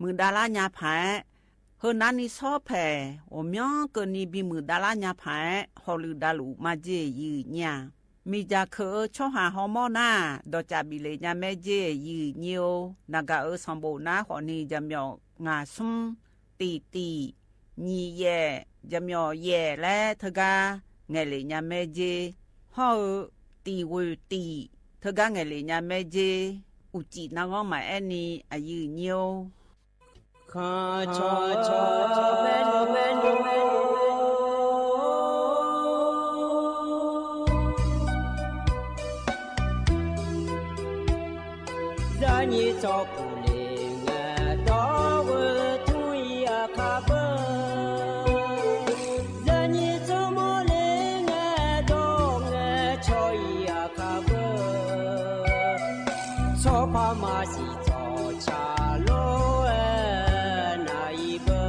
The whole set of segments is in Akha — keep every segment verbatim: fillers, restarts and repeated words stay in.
muiqdav lar nya paq-aer, heunav ni shawr paeq ghawqmyanr keuvni bimuiq dav lar nya paq-aer hawluiv davluf marjer-euq yir-euq nyir-a. Miqdzaq keuq-eu tsawrhaq hawmawr nar-aq, dawqcaf bif lef nya maerjer-euq yir-euq nyir-or. Naqgaq-euq sanqbof nar khawfni jaqmyawf ngaq smr, tiq tiq, nyiq yaef, jaqmyawf yaef laer teugar ngaeqlef nya maerjer. Hawr-eu tiq ghoeq tiq teugar ngaeqlef nya maerjer. Uqcif narghanr maqaer ni aqyuif nyir-or. Khanqcawq cawq maernmr maernmr, zaqnyiq tsawrkuq le ngae dawr ghoe tmr-ir aqkar beu. Zaqnyiq tsawrmawr le ngae dawr ngae caw-ir aqkar beu. Tsawrpar maqsiq tsawrca lor-aer nar-ir beu.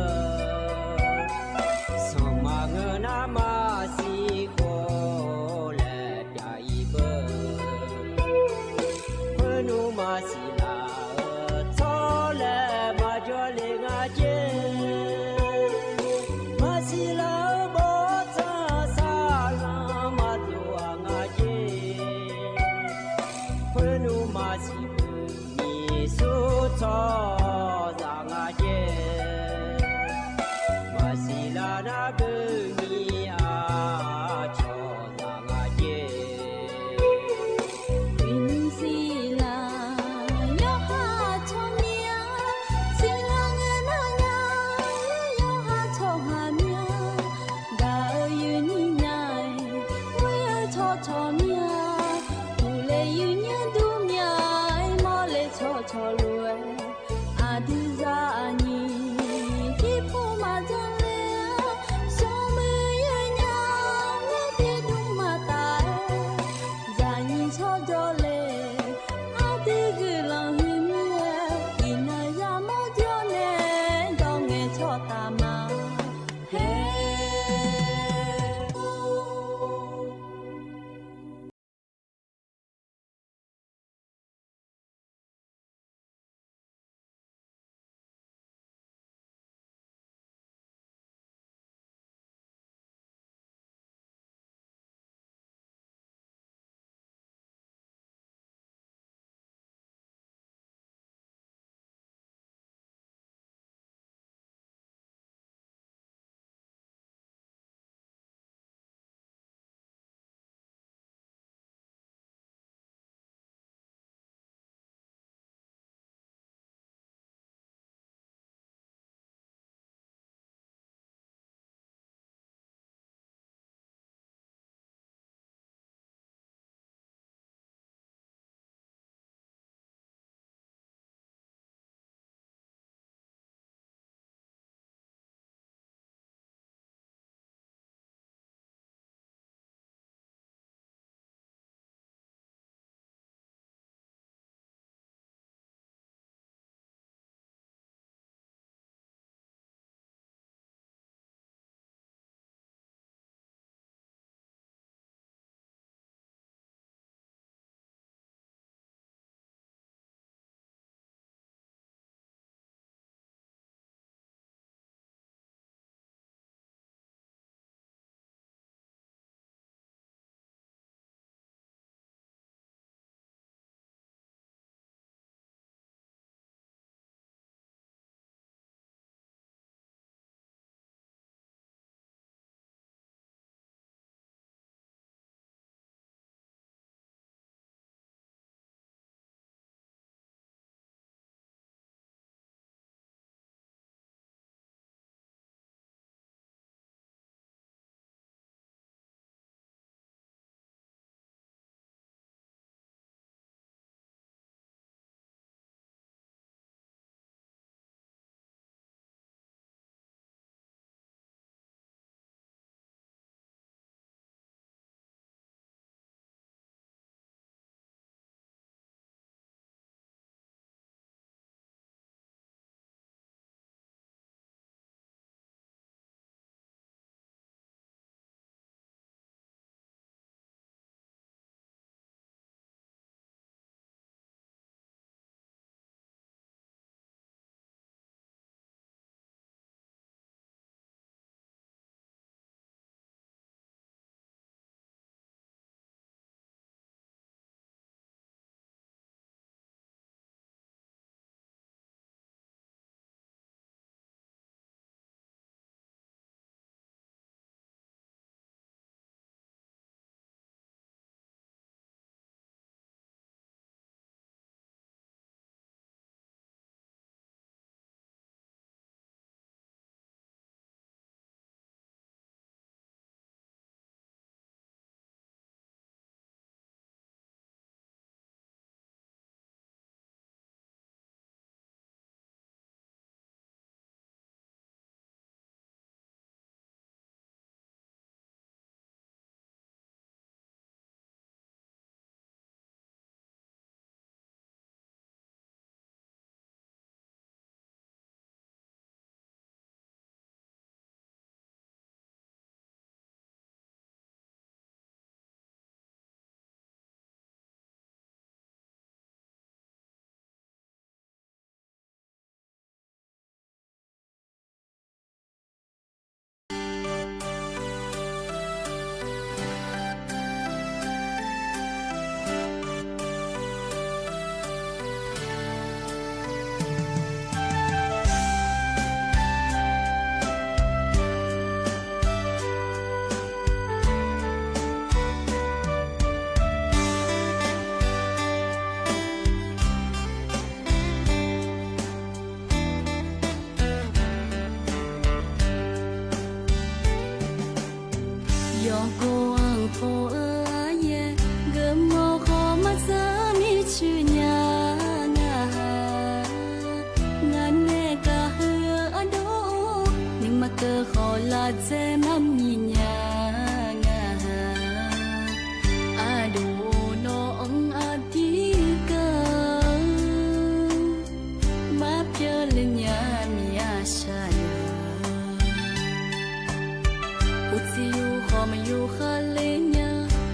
Khaler nya,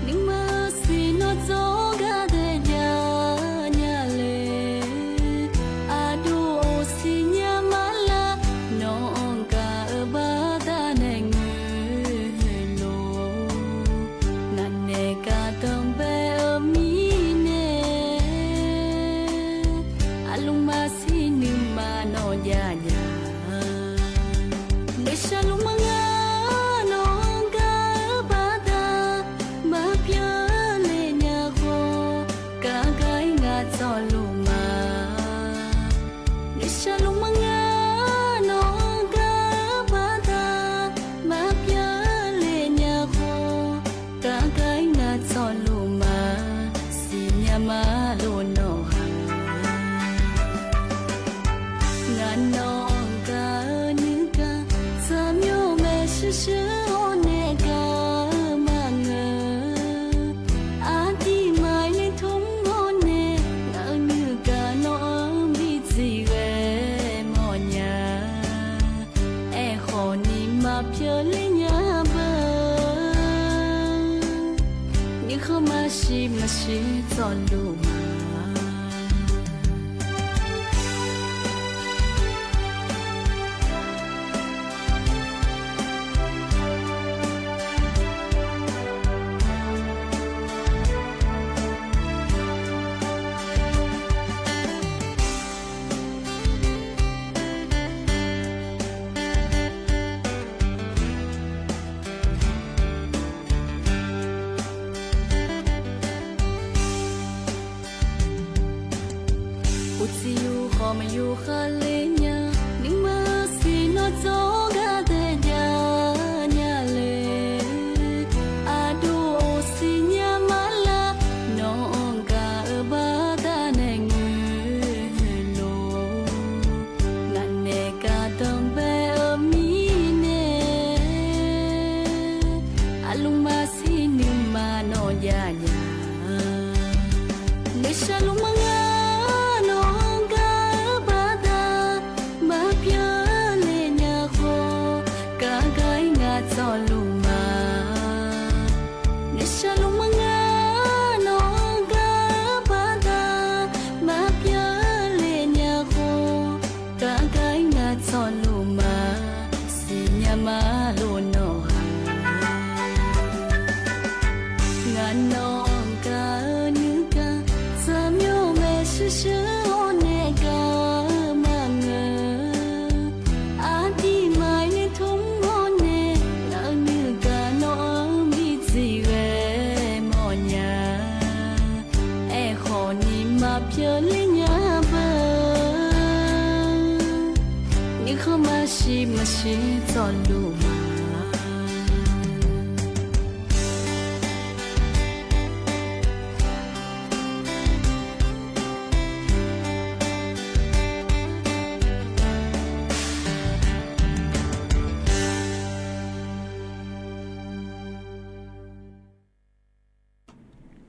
nuima siqnawr dzawr gar dae jav nya le. Aqdui-or siqnya ma lar, nawq-anr gaq-eu baqda nae ngoelof. Ngaq nae gaq danqbae-eu mirnae, aqluf maqsiq nuima nawr jav nya. Noeqshaq luf ma ngar nawq-anr gaq-eu baqda maqpyeuf le nya khawf, gaq gaq-ir ngaq tsawrluf ma. Noeqshaq luf ma ngar nawq-anr gaq-eu baqda maqpyeuf le nya khawf, gaq gaq-ir ngaq tsawrluf ma. Siqnya ma lof nawq-aq, ngaq nawq-anr gaq-eu nuigaq, tsaqmyawr maeqshi shir-awr nae gaq-eu maqngeur. Aqdirmaf-iq nae tmr-awr nae, ngaq-euq nuigaq nawq-anr bi dziq ghae mawrnya. Aerkhawf ni maqpyeuf ler nya beu, nuikhanr maqshir maqshir tsawrluf ma. Uqcif yur khawf maqyur khaler nya, nuima siqnawr dzawr gar dae jav nya le. Aqdui-or siqnya ma lar, nawq-anr gaq-eu baqda nae ngoelof. Ngaq nae gaq danqbae-eu mirnae, aqluf maqsiq nuima nawr jav nya. Noeqshaq luf ma ngar nawq-anr gaq-eu baqda maqpyeuf le nya khawf, gaq gaq-ir ngaq tsawrluf ma. Noeqshaq luf ma ngar nawq-anr gaq-eu baqda maqpyeuf le nya khawf, gaq gaq-ir ngaq tsawrluf ma. Siqnya ma lof nawq-aq, ngaq nawq-anr gaq-eu nuigaq, tsaqmyawr maeqshi shir-awr nae gaq-eu maqngeur. Aqdirmaf-iq nae tmr-awr nae, ngaq-euq nuigaq nawq-anr bi dziq ghae mawrnya. Aerkhawf ni maqpyeuf ler nya beu, nuikhanr maqshir maqshir tsawrluf ma.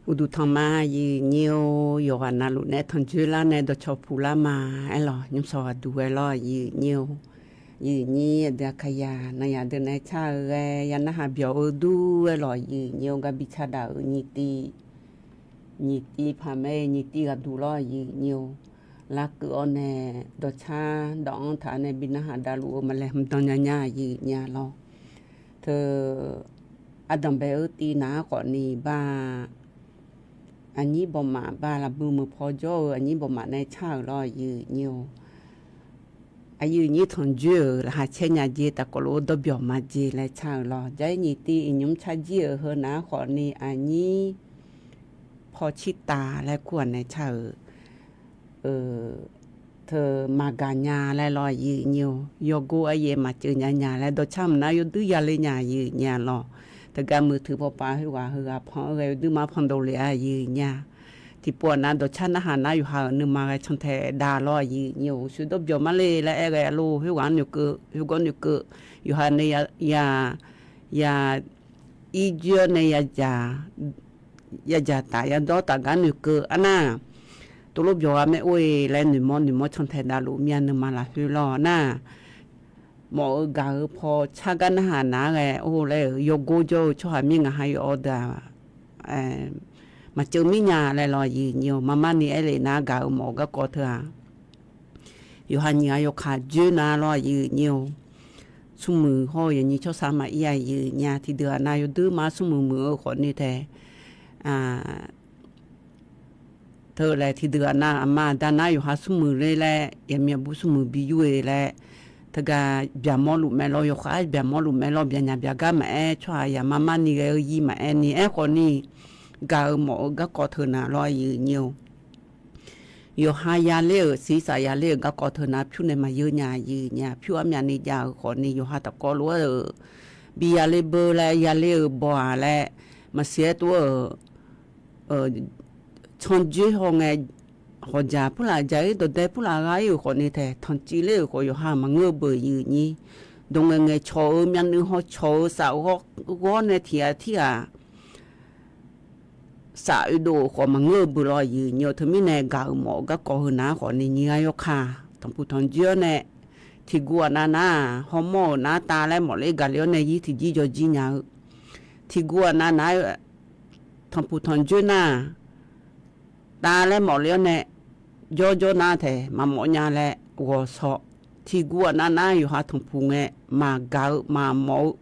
Uqduq tanq ma, yiq nyir-or. Yawqghaq navluf nae tanqjoer lar nae dawqcawq puq lar ma. Aerlawq, nymrshawq ghaq duq ghae lawr, yiq nyir-or. Yiq nyir aqdui Aqkaqyaq nanyaf deuq nae car-eu ghae ya narhaq byawq-eu dur aerlawq, yiq nyir-or. Garbi cardaq-euq nyiq tiv, nyiq tiv paq mae, nyiq tiv ghaq duq lawr, yiq nyir-or. Larkeuv-awr nae dawqcar dawq-anr taq nae bi narhaq davluf-eu ma laer hmq dan nya nya, yiq nyir-a lawr. Teu ardanqbae-eu tiv naq-anr khawfni ba, aqnyir bawqmaf ba, laqbui meuq paw jawr-eu aqnyir bawqmaf nae car-euq lawr, yiq nyir-or. Aqyuif nyir tanqjoer-euq laqkhaq caer nya jeq tafkawv lof-eu dawrbyawq ma jeq laer car-euq lawr. Jar-ir nyiq tiv iqnymr car jir-euq heu naq-anr khawfni aqnyir paw cirtaf laer kur-aq nae car-euq teu maqgaq nya laer lawr, yiq nyir-or. Yawgor aryaef maqceuv nya nya laer dawqcar mq nar yawduir yale nya, yiq nyir-a lawr. Teugar muiq teu pawpav khoerghaq heughaq pan-eu ghae yawduir mar pan dov le-a, yiq nyir-a. Tiqpov-aq nar dawqcar narhaq nar yawqha-euq nuima ghae cantae dav lawr, yiq nyir-or. Uqshoe dawrbyawq mar le laer aer ghae-a lor, khoerghaq-anr noeqkeuv, khoergawr noeqkeuv, yawqha nae ya, ya, ya irjoer-awr nae ya dzaq, ya dzaq taf ya dawr taf gar noeqkeuv arnar, tov lof byawq ghaq maer or-e laer noeqmawr noeqmawr cantae davluf mir-a, nuima lafkhoer lawr nar. mawf-eu gaq-eu paw car gar narhaq nar ghae or laer-euq yawgor jawr-eu tsawrhaq mir ngaq ha yaw-awr deuq-aq, maqceuv mir nya laer lawr aqyuif aqnyir-or. Marmar ni aer lef nar gaq-eu mawf-eu garkawv teu-aq, yawqha nyiq ghaq yawkaq dzoer nar lawr aqyuif aqnyir-or. Smrmuiq hawr-eu yaqnyir tsawrsa maqir aqyuif aqnyir-a. Tiqdeuq-aq nav yawduir mar smrmuiq muiq-eu khawfni tae teu laer tiqdeuq-aq nav aqma aqda nar yawqha smrmuiq ler laer yaqmir aqbur smrmuiq bi yur-e laer, teugar byaqmawr luf mae lawr, yawkhav byaqmawr luf mae lawr, byaqnyaq byaqgar maqaer, tsawrhaq yaq marmar ni ghae-eu yir maqaer ni aerkhawfni, gaq-eu mawf-eu garkawv teu nar lawr aqyuif aqnyir-or. Yawqha yaler-euq siqsaq yaler-euq garkawv teu nar pyur nae maqyeur nya aqyuif aqnyir-a. Pyur armyavni jav-euq khawfni yawqha taqkawv lof-aer-euq bi yaler beur laer yaler-eu baw-aq laer maqsiq-aer tov-euq tsanrdzoer hawngae, hawqjaq purlaf jaq-ir dawqdae purlaf ghaq-ir-euq khawfni tae tanqciv ler-euq khawf yawqha maqngeur-eu beuq aqyuif aqnyir. Dawq ngaeqngaeq cawq-eu myavnuiv haw cawq-eu saf ghawr nae tiq ghaq tirghaq saf oedov-euq khawf maqngeur-eu beuq lawr aqyuif aqnyir-or. Teumirnae gaq-euq mawf-eu garkawv heu nar khawfni nyiq ghaq yawkaq tanqpuq tanqdzoer-awr nae, tiqguv aqnav nar-aq hawmawr-euq nar tav laer mawfler gaqler-awr nae yir tiqjir jawrjir nya-eu, tiqguv aqnav nar tanqpuq tanqdzoer nar-aq, tav laer mawfler-awr nae jawrjawr nar tae maqmawf nya laer ghawqshawq. Tiqguv aqnav nar yawqha tanqpuq ngae maqgaq-eu maqmawf-eu.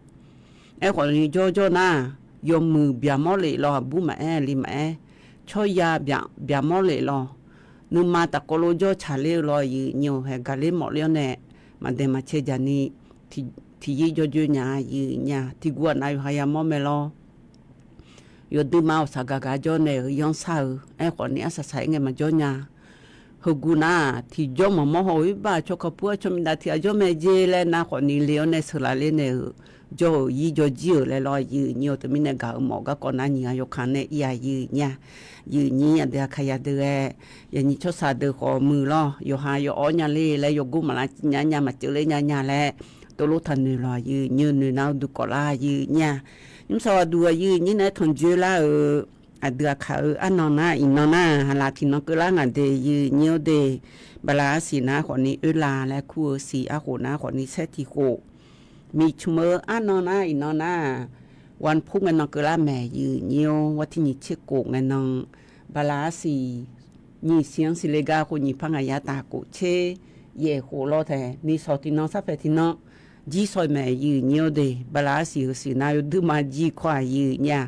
Aerkhawfni jawrjawr nar-aq, yawmuiq byaqmawr lef lawr, aqbur maqaer aqli maqaer, tsawrya byaqmawr lef lawr, nuima tafkawv lof jawr tsaqler-eu lawr aqyuif aqnyir-or. Hae gaqler mawfler-awr nae maqdaeq maqcae jaqni tiqyir jawrjoer nya aqyuif aqnyir-a. Tiqguv aqnav yawqha yamawr mae lawr. Yawduima awqsaq gaq gaq jawr nae-euq yanr shar-eu aerkhawfni arsaq saq-ir ngae maqjawr nya. Heuguv nar-aq tiqjawr maqmawr haw-eu irbar-aq tsawrkawv pur-aer tsawrmir dav tiq ghaq jawr mae jer laer nar khawfni le-awr nae sheuqlaf ler nae-euq jawr-euq yir jawrjir-euq laer lawr aqyuif aqnyir-or. Teumirnae gaq-euq mawf-eu garkawv nar nyiq ghaq yawkaq nae ir aqyuif aqnyir-a. Aqyuif aqnyir aqdui aqkaq yadeuq ghae yaqnyir tsawrsa deuq khawf muiq lawr, yawqha yaw-awr nya ler laer yawgor maqlar civ nya nya maqceuv ler nya nya laer tovlof taqnoeq lawq aqyuif aqnyir-or. Noeq nar-eu duq kawf lar aqyuif aqnyir-a. Nymrsaq ghaq duq aqyuif aqnyir nae tanqdzoer lar-euq aqdui aqkaq-eu arnan nar iqnan nar-aq, haqlaf tiqnan keuvlar ngaq de aqyuif aqnyir-or de. Bala arsiq nar khawfni oerla laer kur-eu siq, arkhof nar khawfni saer tiq khof. Miqcmq-eu arnan nar iqnan nar-aq, วันพุธ ngae nan keuvlar mae aqyuif aqnyir-or. วันที่ nyiq tser khof ngae nan bala arsiq nyiq siq-anr siqle gar khof nyiq par ngaq yar taf khof tser yaef khof lawr tae ni shawq tiqnan sarpaeq tiqnan jir shaw mae aqyuif aqnyir-or de. Bala arsiq heusiq nar yawduima jir kawr aqyuif aqnyir-a.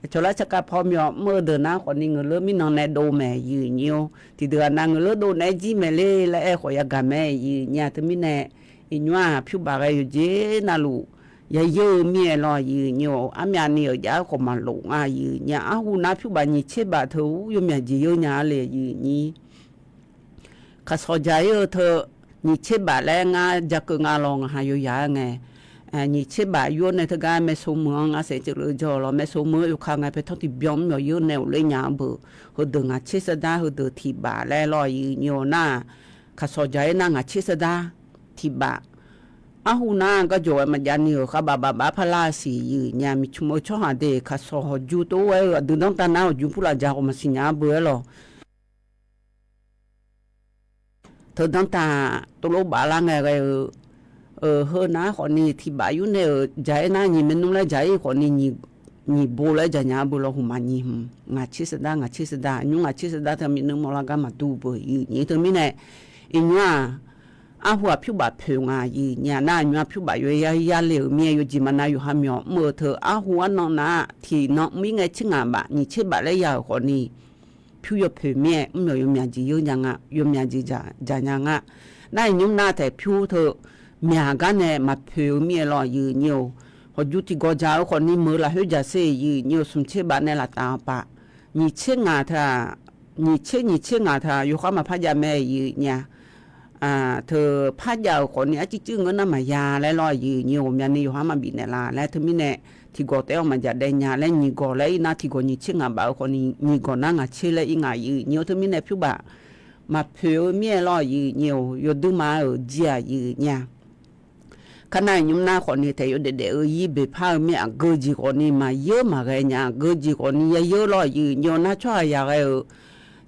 Aqcawq lar tsarkhav paw myawf mr-eu deuq nar khawfni ngeuqleur mirnan nae dov mae aqyuif aqnyir-or. Tiqdeuq-aq nav ngeuqleur dov naeq-aer jir mae ler laer aer khawf yagaq mae aqyuif aqnyir-a. Teumirnae iqnymr-aq pyurbaf ghae yawqjeq navluf yayeur-eu mir-aer lawr aqyuif aqnyir-or. Armyavni-euq jav-aer khawf maqlof nga aqyuif aqnyir-a. Arhu nar pyurbaf nyiq tser baf teu-ur yawmyaq jeq yeur nya-ar le aqyuif aqnyir. Kaqsawq jaq-ir-eu teu nyiq tser baf laer ngar ja keuv nga lawr ngaq ha yawyaq-aer ngae, nyiq tser baf yur-awr nae teugar maeqso meuq-anr ngar saef ceuvleuv jawr-eu lawr. Maeqso meuq-anr yawkaq ngae paetanr tiqbyan mr myawq yeur nae ghofler nya-eu beuq. Heudeuq ngaq tser sardar, heudeuq tiq baf laer lawr aqyuif aqnyir-or nar, kaqsawq jaq-ir nar ngaq tser sardar tiq baf. Arhu nar garjawq-aer maqjav ni-euq kharbaf baf baf parlar siq aqyuif aqnyir-a. Miqcmq-eu tsawrhaq de kaqsawq hawqjur tov-aer-eu aqdui danrtav nar hawqjur purlaf ja khawf maqsiq nya-ar beu-aer lawq. Teu danrtav tovlof baf lar ngae ghae-eu, heu nar khawfni tiq baf yur nae-euq jaq-aer nar nyiq maernmr laer jaq-ir khawfni nyiq bo laer jaq nya-ar beu lawr. Hmqmaq nyiq hmq ngaq tser sardar, ngaq tser sardar, nymr ngaq tser sardar teu mirnae mawrlar gar maqdur beu aqyuif aqnyir. Teumirnae iqnymr-aq, arhu-aq pyurbaf poeq nga aqyuif aqnyir-a. Nar iqnymr-aq pyurbaf yawya yale-euq mir-aer yawjeq maqnav yawqha myawq mr-eu teu arhu arnan nar tiqnan mr-ir ngae tser ngaq baf nyiq tser baf laer ya-euq khawfni pyur yawpoeq mir-aer mr myawq yawmyaq jeq yeur nya nga, yawmyaq jeq jaq nya nga. Nar iqnymr nar taef pyur teu myaq gar nae maqpoeq-eu mir-aer lawr aqyuif aqnyir-or. Hawqjur tiqgawq jaq-eu khawfni meuq-eu lafkhoer jaq sher aqyuif aqnyir-or. Smq tser baf nae laftaf-eu paf nyiq tser ngaq teu-aq, nyiq tser nyiq tser ngaq teu-aq yawkhar maqpar jav mae aqyuif aqnyir-a. Teu parjav-euq khawfni arcuir cuir ngeur nar maqya laer lawr aqyuif aqnyir-or. Ghawqmyani yawqha maqbif naeqlaf laer teumirnae tiqgawq taef-aer maqjav daef nya laer nyiq gawq laer ir nar tiqgawq nyiq tser ngaq baf-eu khawfni nyiq gawq nar ngaq tser laer ir nga aqyuif aqnyir-or. Teumirnae pyurbaf maqpoeq-eu mir-aer lawr aqyuif aqnyir-or. Yawduima-euq jir-aq aqyuif aqnyir-a. Kar nar iqnymr nar khawfni taef yawdaef daef-eu ir boeqpar-eu mir-aer aqgeu jeq khawfni maqyeur maqghae nya aqgeu jeq khawfni yayeur lawr aqyuif aqnyir-or. Nar tsawrhaq yaq ghae-euq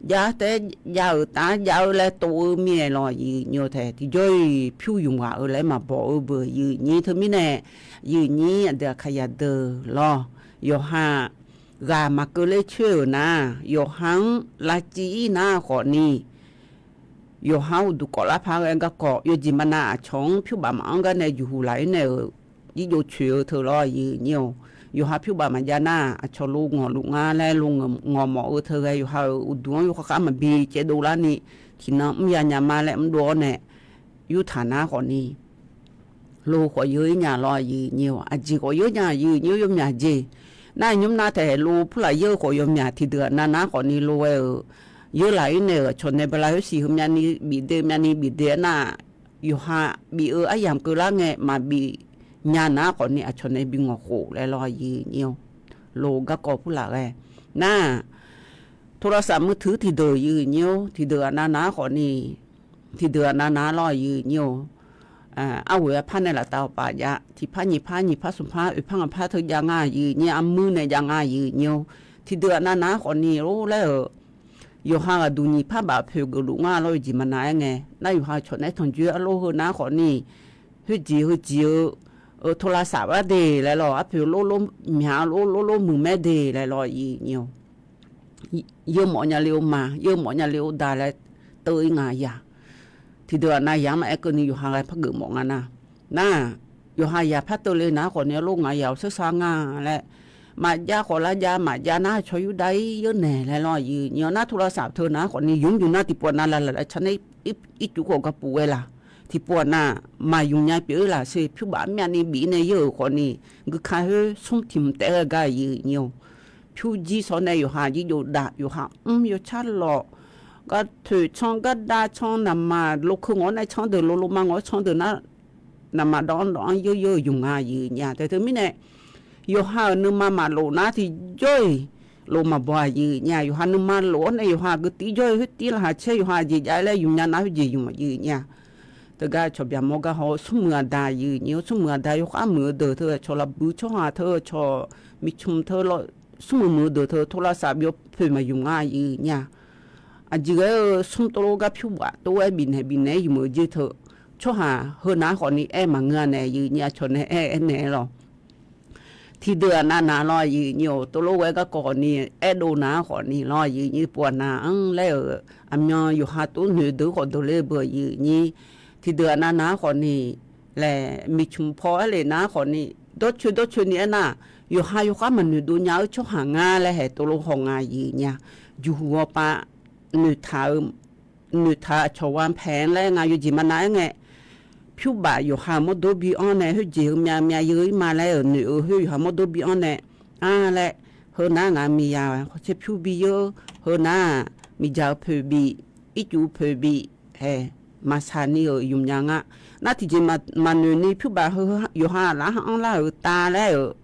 jav taef-aer jav-euq taf-aer jav-eu laer tov-eu mir-aer lawr, aqyuif aqnyir-eu taef tiqjawr-iq pyur yumq ghaq-eu laer maqbaw-eu beuq, aqyuif aqnyir teumirnae, aqyuif aqnyir aqdui aqkaqyaq deuq lawr, yawqha ghaq maqkeuv ler coer-euq nar, yawqha-anr lavciv ir nar khawfni, yawqha-anr uqduq kawf lar par ghae garkawv yawjeq maqnav aqcawq-anr pyur baf maqanr gar nae juqhuq laf-ir nae-euq jirjov coeq-eu teu lawr, aqyuif aqnyir-awq. Yawqha pyur baf maqjav nar, aqcawq lo ngawq luf nga laer lo ngawq mawf-eu teu ghae, yawqha-euq uqduq-anr yawkhav khav maqbi caevdov larni, tiqnan mr ya nya ma laer mrdov-awr nae, yurtaq nar khawfni, lo khawf yeur-ir nya lawr, aqyuif aqnyir-awq. Aqjeq khawf yeur nya, aqyuif aqnyir-awr, yawmyaq jeq. Nar nymr nar taef lo purlaf yeur-eu khawf yawmyaq, tiqdeuq aqnav nar khawfni lo ghae-euq, yeur laf-ir nae-euq aqcawq nae bala khoersiq heumyavni bif de, myavni bif de-aer nar, yawqha bif-eu aryamq keuvlar ngae maqbif nya nar khawfni aqcawq nae bi ngawq khof laer lawr, aqyuif aqnyir-awq. Lo garkawv purlaf ghae nar, โทรศัพท์มือถือ tiqdeuq, aqyuif aqnyir-awr, tiqdeuq aqnav nar khawfni, tiqdeuq aqnav nar lawr, aqyuif aqnyir-awq. Arghoeq arpar nae laftav awqpaf jav, tiqpar nyiqpar nyiqpar smqpar oeqpar ngaqpar teu jav nga, aqyuif aqnyir, armuir nae jav nga, aqyuif aqnyir-awr. Tiqdeuq aqnav nar khawfni lor laer-euq, yawqha ghaqduq nyiq par baf poeq geufluf nga lawr, yawjeq maqnav-aer ngae nar, yawqha cawq naeq-aer tanqjoer arlor heu nar khawfni, khoerjeq heujeq-eu, โทรศัพท์ ar de laer lawr, arpoeq lor lor myaq lor lor lor muiq maer de laer lawr, aqyuif aqnyir-awq. Yeurmawf nya le-eu ma, yeurmawf nya le-eu da laer teuv-ir nga yaq. Tiqdeuq aqnav yaq-anr maqaer keuvni yawqha ghae par geufmawf nga nar, nar, yawqha yaq par teuv le nar khawfni, arlor ngaq yaq-awq seursar nga laer, maqjav khawf lavjav, maqjav nar caw yurdav-ir yeur naeq laer lawr, aqyuif aqnyir-awr. Nar โทรศัพท์ teu nar khawfni, yumq yumq nar tiqpov aqnav laqlaq laqcaq nae ircuf khawf gapuf ghae laq. Tiqpov aqnav maqyumq nya pyeuf-ir laq sher, pyur baf myavni bif nae yeur-euq khawfni, guika khoer smr tiq hmq taef-aer ghae gar, aqyuif aqnyir-awq. Pyur jir shawr nae yawqha jirjov dav, yawqha mr yawcar lawq, gar toeq can, gar dav can, naqmaq lokeu ngawq-awr nae can deuq, lo loma ngawq-awr can deuq nar, naqmaq dawv-anr dawv-anr yeur yeur-eu yumq nga, aqyuif aqnyir-aq. Taef teumirnae, yawqha-euq nuima maqlof nar tiqjawr-iq lof maqbaw, aqyuif aqnyir-aq. Yawqha nuima lof-awr nae yawqha gui tiv jawr-eu khoer tiv laqkhaq caer, yawqha jeq jav-aer laer yumq nya nar khoerjeq yumq, aqyuif aqnyir-aq. Teugar cawq byaqmawr gar haw-eu smrmuiq aqda, aqyuif aqnyir-awr, smrmuiq aqda yawkhav muiq-eu deuq teu, aqcawq lafbuiq tsawrhaq teu, aqcawq miqcmq teu, smrmuiq muiq-eu deuq teu โทรศัพท์ yawpoeq maqyumq nga, aqyuif aqnyir-aq. Aqjeq ghae-eu smr tov lor gar pyur baf tov-aer bifnaeq bifnaeq-aer yumq-eu jeq teu, tsawrhaq heu nar khawfni aer maqngeur-a nae, aqyuif aqnyir, aqcawq nae aer aer naeq-aer lawq. Tiqdeuq aqnav nar lawr, aqyuif aqnyir-awq, tov lor ghae garkawv khawfni, aerdov nar khawfni lawr, aqyuif aqnyir, tiqpov aqnav-anr laer-euq aqmyan yawqha tov noeq deuq-eu khawf deuq ler beu, aqyuif aqnyir. Tiqdeuq aqnav nar khawfni, laer miqcmq paw-aer le nar khawfni, dawrcoeni dawrcoeni aernar, yawqha yawkhav maqnoeq dov nya-eu tsawrhaq nga laer haeq tov lor haw nga, aqyuif aqnyir-aq. Juqhuq ghawqpav noeqtaq-eu, noeqtaq-eu aqcawq วางแผน laer nga, yawjeq maqnav-aer ngae, pyur baf yawqha-euq mawrdo bi-anr nae khoerjeq heumyav myav yeu-ir ma laer-euq noeq-eu khoer yawqha mawrdo bi-anr nae, ar laer, heu nar ngaq miqya-a, hawtser pyur bi yeur, heu nar-aq, miqdzaq-eu poeq bif, ircuf-eu poeq bif, haeq, maqsaq ni-euq yumq nya nga. Nar tiqjeq maqnoeq ni pyur baf heu yawqha laf-anr lar-euq tav laer-euq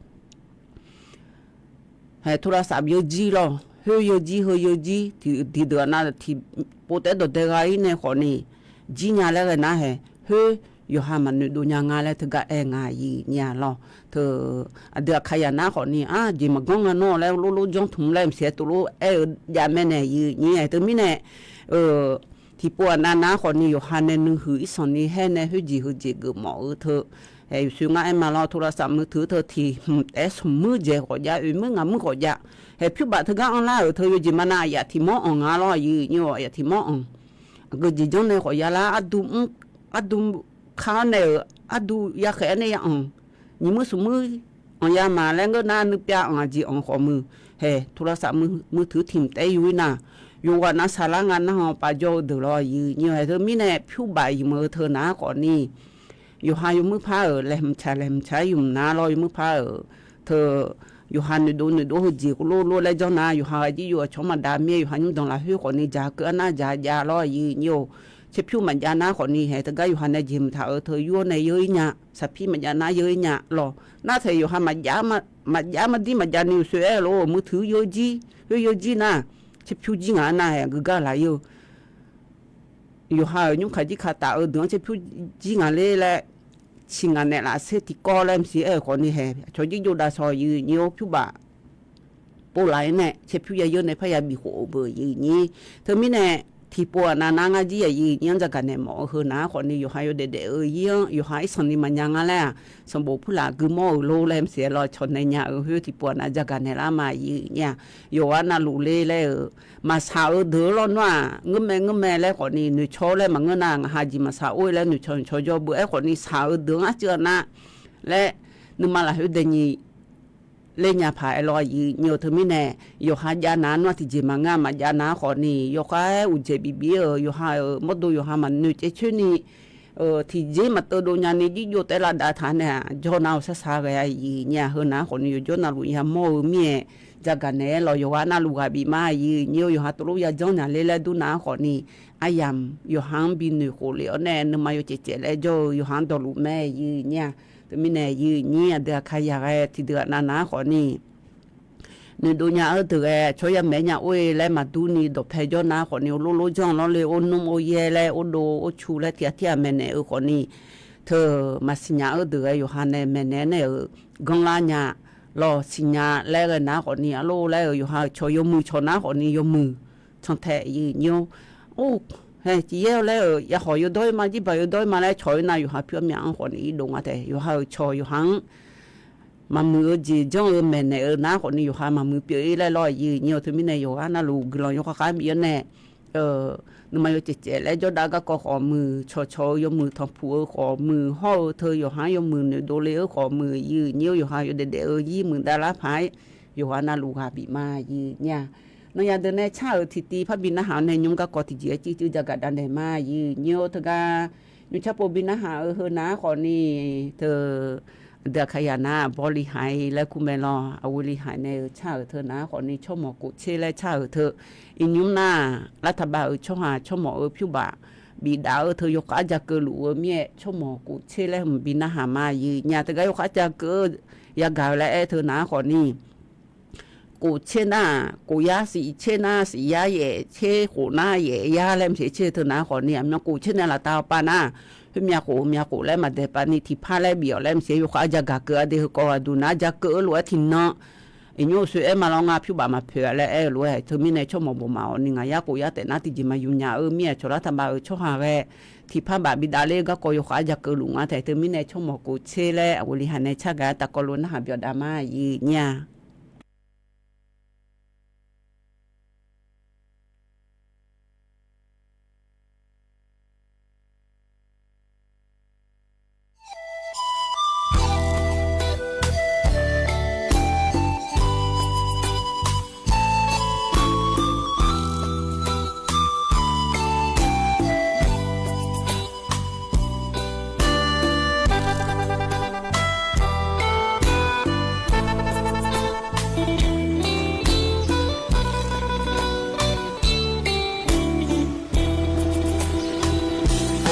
Haeq, โทรศัพท์ yawjir lawr, khoer yawjir, heu yawjir, tiqdeuq aqnav tiqpov taef-aer dawqdae gha-ir nae khawfni, jir nya laer ghae nar haeq, khoer yawqha maqnoeq dov nya nga laer teugar aer nga, aqyuif aqnyir-a lawr. Teu, aqdui Aqkaqyaq nar khawfni, ar, jeq maqganr nga nawr laer lor lor janr tmq laer maqsiq-aer tov lor aer-eu jav mae nae, aqyuif aqnyir-a. Teumirnae, tiqpov aqnav nar khawfni yawqha nae nuihuiq irsanq ni haer nae khoerjeq heujeq geufmawf-eu teu, haeq, yawqsoe ngar aer ma lawr, โทรศัพท์มือถือ teu tiq hmq taef-aer smq muir dzaeq khawf jav, oeq muir ngaq muir khawf jav. Haeq, pyur baf teugar anrlar-euq teu yawjeq maqnav aqyaf tiq mawr anq nga lawr, aqyuif aqnyir-a, aqyaf tiq mawr anq. Aqgeu jeq janr nae khawf ya lar, ardu mr, ardu ka-awr nae-euq ardu ya khaeq-aer nae ya anq. Nyiq muir smq muir anq ya ma laer ngeur nar, nuipyav anq aqjeq anq khawf muiq. Haeq, โทรศัพท์มือถือ tiq hmq taef-aer yur-ir nar, yawqghaq nav saqlar nga nar-anr pav jawr-eu deuq lawr, aqyuif aqnyir-a. Haeq, teumirnae pyur baf yamq-eu teu nar khawfni, yawqha yawmuir par-euq laeqhmq tsaq laeqhmq tsaq-aer yamq nar lawr, yawmuir par-euq teu, yawqha noeqdov noeqdov heujeq lor lor laer janr nar, yawqha ghaq jir yov aqcawq-anr maqdav mir-aer, yawqha nymr danqlaq khoer khawfni dzaq keuv-a nar dzaq jav lawr, aqyuif aqnyir-a. Tserpyur maqjav nar khawfni, haeq, teugar yawqha nae jeq mqtaq-euq teu yur-awr nae yeur-ir nya, saqpir maqjav nar yeur-ir nya lawr. Nar taeq yawqha maqjav, maqjav maqdir maqjav ni uqsoe aer-eu lor, มือถือ yawjir, khoer yawjir nar, tserpyur jir ngaq-a nar haeq, aqgeu gar laf-ir-eu yawqha-euq nymr kaq jir kaq taf-eu deuq-anr tserpyur jir ngaq ler laer, ciq ngaq naeqlaf ser tiqkawv laer maqsiq aer-euq khawfni haeq, aqcawq jir jov dav shawq, aqyuif aqnyir-a, pyur baf pov laf-ir nae caerpyur ya yeur nae parya bif khof-eu beu aqyuif nyir. Teumirnae tiqpov aqnav nar ngar jir aqyuif nyir-anr jagaq naeq mawf-eu heu nar khawfni yawqha yawdaef daef-eu ir-anr yawqha irsanq ni maqnya nga laer-aq, sanqbof purlaf guimawr-euq lor laer maqsiq-aer lawr cawq nae nya-euq khoer tiqpov aqnav jagaq naeq lar ma aqyuif nyir-aq. Yawqghaq navluf le laer-euq maqsaq-eu deuq-anr lawrnar-aq, ngeurmae ngeurmae laer khawfni noeqcaw-awr laer maqngeur nar, ngaq ha jeq maqsaq or-ir laer noeqcaw noeqcaw jawr beu-aer khawfni saq-eu deuq-anr arcuiv-a nar laer, nuima lafkhoer dae nyi ler nya paq-aer lawr aqyuif nyir-eu teumirnae, yawqha jav nav-anr nar tiqjeq maqngeur-a, maqjav nav-anr khawfni yawkhav-aer uqdzaeq bif bif-ir-euq yawqha-euq mawrdo yawqha maqnoeq caev coer ni tiqjeq maqteuv dov nyani jirjov taef lavdav taq nae-aq, jawr nar-eu sarsar ghae-a aqyuif nyir-aq. Heu nar khawfni yawqjawr navluf yamawr-eu mir-aer jagaq naeq-aer lawq. Yawqghaq navluf ghaq bif ma aqyuif nyir-eu yawqha tov lof ya janr nya ler laer dur nar khawfni aryamq yawqha-anr bi noeq khof lef-awr nae nuima yawcaev caev laer jawr-eu yawqha-anr dawqluf mae aqyuif nyir-aq. Teumirnae aqyuif nyir aqdui aqkaq yaq ghae tiqdeuq aqnav nav-anr khawfni noeqdov nya-eu deuq ghae tsawr yamaeq nya or-e laer maqdur ni dawqpae jawr nar khawfni or lor lor janr lawr le or nmr or yaer laer or dov or cu laer tiq ghaq tir ghaq maeqnaeq-eu khawfni teu maqsiq nya-eu deuq ghae yawqha nae maeqnaeq nae-euq ganrlar nya lawr siqnya laer ghae nar khawfni arlor laer-euq yawqha-euq cawq yawmuiq cawq nar khawfni yawmuiq cantae aqyuif nyir-or. Or, hae ciqyaer-awr laer-euq yakhawq yawdawr-ir ma jirbaq yawdawr-ir ma laer cawq-ir nar yawqha pyur armyav-anr khawfni irdov nga tae yawqha-euq cawq yawqha-anr maqmuiq-eu jeq janr-eu maeqnaeq-eu nar khawfni yawqha maqmuiq pyeuf-ir laer lawr aqyuif nyir-eu teumirnae yawqghaq navluf guiqlanq yawkhav khav bif-awr nae nuima yawcaev caev laer jawrdav garkawv khawf muiq cawqcawq-eu yawmuiq tanqpuq-eu khawf muiq hawr-eu teu yawqha-anr yawmuiq noeqdov le-eu khawf muiq aqyuif nyir-or yawqha yawdaef daef-eu yir muiqdav lar paq-aer yawqghaq navluf ghaq bif ma aqyuif nyir-aq. Nawnyaf deuq nae car-euq tiqtiv parbi narhaq-awr nae nymr garkawv tiqjeq-aer circuir jagaq dav naeq ma aqyuif nyir-or teugar nymr carpov bi narhaq-eu heu nar khawfni teu aqdui aqkaq yaq nar bawrli haiq laer kur mae lawr. Aqghoeli haiq nae-euq car-euq teu nar khawfni tsawrmawq kof tser laer car-euq teu iqnymr nar-aq, lartaqbav-euq tsawrhaq tsawrmawq-euq pyurbaf bifdav-eu teu yawkhav ja keuvluf-eu mir-aer tsawrmawq kof tser laer hmq bi narhaq ma aqyuif nyir-aq. Teugar yawkhav ja keuv-eu yagaq-eu laer aer teu nar khawfni kof tser nar-aq, kof yar siq tser nar siq yar yaef tser khof nar yaef yar laer maqsiq tser teu nar khawfni aqmyan kof tser nae laftav-awr pav nar khoermyav khof myav khof laer maqdaeq pav ni tiqpar laer bif-awq laer maqsiq yawkhav ja gaq keuv-a de heukawv aqduq nar ja keuv-eu lof-aer tiqnan iqnymr uqsoer aer ma lawr ngar pyurbaf maqpoeq-a laer aer-eu lof-aer teumirnae tsawrmawq bawq maqawq ni ngaq yar kof yar taef nar tiqjeq maqyuf nya-eu mir-aer cawq lartaqbav-euq tsawrhaq ghae tiqpar baf bidavler garkawv yawkhav ja keuvluf nga taef teumirnae tsawrmawq kof tser laer aqghoeli haiq nae car gaq-aer taqkawv lof narhaq byawqdav ma aqyuif nyir-aq.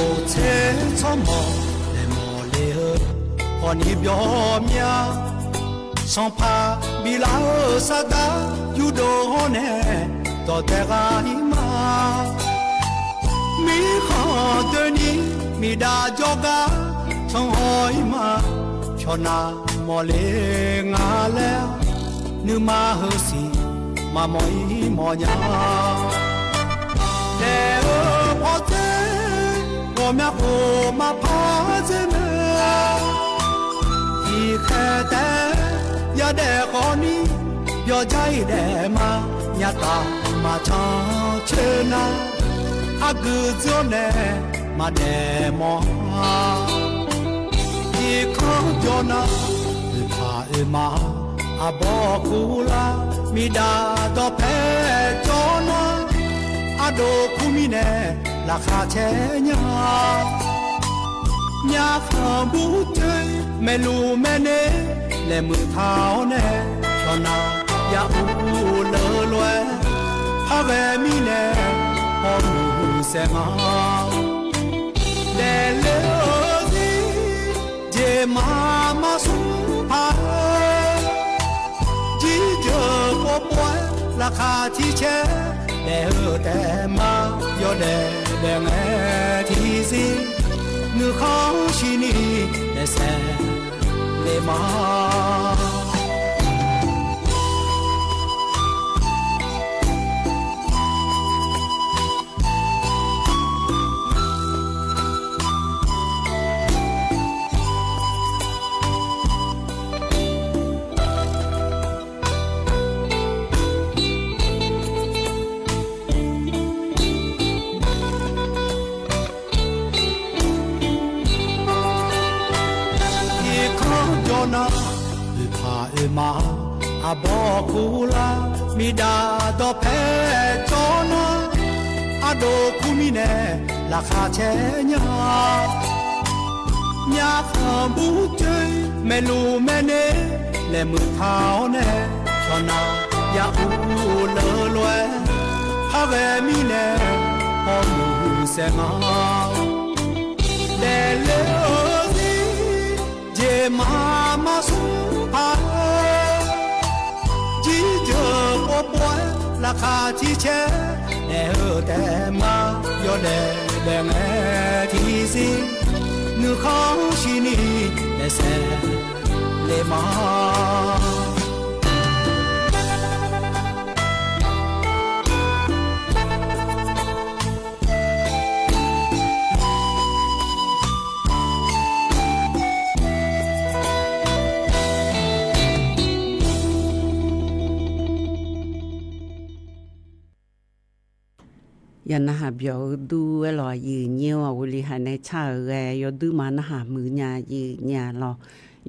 Oqtser tsawrmawq laeqmawq le-eu khawfni byawq mya. Sanqpaq biflaf-eu sardar yurdov hawr nae dawqdae ghaq-ir ma. Mirkhanq doeni miqdav jawrgar canhaw-ir ma. Pyawqnav mawqle nga laer nuima heusiq maqmawq-ir mawqnya. Daef-eu pawdzer ghawqmya khof maqpar dzer mae. Tiqkhaeq taef-aer yadaef khawfni byawqjar-iq daef ma. Nyataf maqcan coer nar argui dzeur-awr nae maqdaef mawf-a. Tiqkanr jawr nar oeqpaq oeqma arbawr kurlar miqdav dawqpae jawr nar ardov kur mirnae laqkhaq caer nya. Myavkhanq burcoer maeqluf maeqner laeqhmq taq-awr nae pyawqnav ya'ur leulof-aer par ghae mirnae hawmuiq saeq ma. Daefle-eu zir jeq maqmar smr paq-aer jirjeuq povpov-aer laqkhaq tiq caer daef-eu taef ma. Yawdaef daef ngae tiqzir nuikhanr shirni daefsaef le ma. Nar, oeqpaq oeqma, aqbawr kurlar, miqdaq dawqpae cawv nar, ardov kur mirnae, laqkhaq caer nya. Myavkhanq burcoer, maeqluf maeqner, laeqhmq taq-awr nae, cawqnaq ya ur leulof-aer, khar ghae mirnae, hawmuiq saev nga. Daefle-eu zir, jeqmar mar smr paq-aer, jirjeuq povpov-aer laqkhaq tiq caer, naeq-eu taef ma yawdaef daef ngae tiqzir, nuikhanr shirni daefsaef le ma. Yaqnarhaq byawq-eu dur-aer lawq, aqyuif nyir-or, aqghoe li haq nae car-euq ghae yawduir ma narhaq muiq nya, aqyuif nyir-a lawq.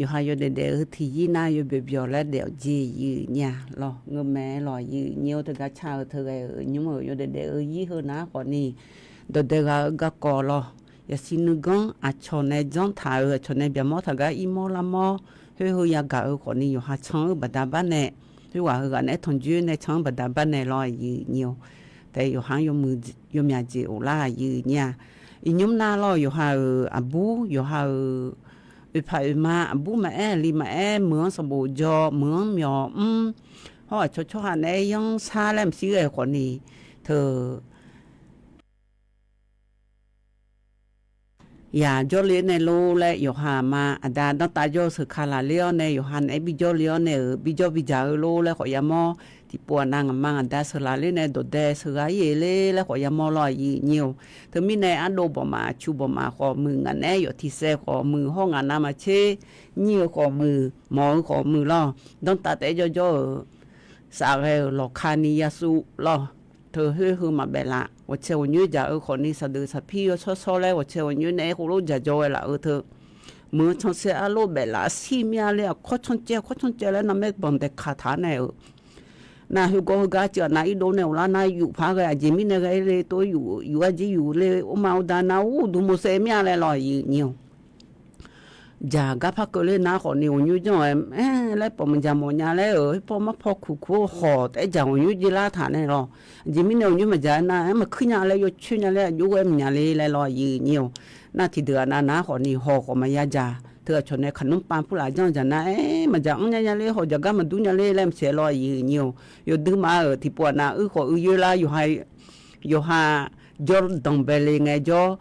Yawqha yawdaef daef-eu tiqyir nar yawbyawq byawq laer daef-awq jeq, aqyuif nyir-a lawq. Ngeur mae-aer lawq, aqyuif nyir-or, teugar car-eu teu ghae-euq nymr-euq yawdaef daef-eu yir heu nar khawfni, dawqdae ghaq-eu garkawv lawq. Yasiq nuiganr aqcawq nae janr taq-euq, aqcawq nae byaqmawr taq gar irmawr larmawr, khoer heu yagaq-eu khawfni yawqha can-eu baqda bar nae, khoerghaq heughaq nae aer tanqjoer nae can-eu baqda bar nae lawq, aqyuif nyir-or. Taef yawqha-anr yawmyaq jeq of lar, aqyuif nyir-a. Iqnymr nar lawq, yawqha-euq aqbur, yawqha-euq oeqpaq oeqma, aqbur maqaer, aqli maqaer, meuq-anr sanqbof jaw, meuq-anr myawq mr, hawr aqcawq tsawrhaq nae aer yanr sar laer maqshir ghae khawfni, teu yaq jawrle-aer nae lor laer, yawqha aqma aqda danrtav jawr-eu sheuq ka laqler-awr nae, yawqha naeq-aer bijawr le-awr nae-euq bijawr bidzaq-eu lor laer khawf yamawr. Tiqpov aqnav ngaqma ngaqda sheuq laqler nae dawqdae sheuq ghaq-ir-eq ler laer khawf yamawr lawq, aqyuif nyir-or. Teumirnae ardov bawqmaf, aqcu bawqmaf khawf muiq, ngaq naeq-aer yawf tiqsaev khawf muiq, hawr ngaq navmaqtser nyir-eu khawf muiq, mawq-eu khawf muiq lawq. Danrtav taef-aer jawrjawr-euq safghae-euq lawqkani yasuv lawq. Teu khoer heu maqbaef laf, ghawqcae ghawqnyoer dzaq-eu khawfni, saqdeuq saqpir yawshawr shawr laer ghawqcae ghawqnyoer nae aer khoerlof dzaq jaw ghae laf-eu teu, meuq-eu cansaer arlof baef laf shir mir-a ler, aqkawr cancaev aqkawr cancaev laer narmaer banq daeqkaq taq-aer nae-euq nar, heugawr heugar ceuv aqnav irdov nae of lar nar, yuf paq-aer ghae aqjeq mirnae ghae-ir le tov, yuf-eu aqjeq yuf le, ormav uvda nar, ur duq mosaev mir-a laer lawq, aqyuif nyir-or. Dzaq gar par keuvler nar khawfni, ghawqnyoer janr-aer aer laer pawf maqdzaq mawf nya laer-euq, paw mar paw kuq kuq-eu hawq taef-aer dzaq ghawqnyoer jeq lar taq nae lawq. Aqjeq mirnae ghawqnyoer maqdzaq-aer nar, aer maqkuir nya laer yawcoer nya laer, aqjox ghae maqnya le laer lawq, aqyuif nyir-or. Nar tiqdeuq aqnav nar khawfni, hawq khawf maqya dzaq. Teu aqcawq nae kaqnmr pav purlaf janr dzaq nar, aer maqdzaq anr nya nya ler, hawq dzaq gar maqdur nya ler laer maqsaeq lawq, aqyuif nyir-or. Yawduir ma-euq tiqpov aqnav uir khawf uir yoer lar, yawqha jawr danqbae le ngae jawr,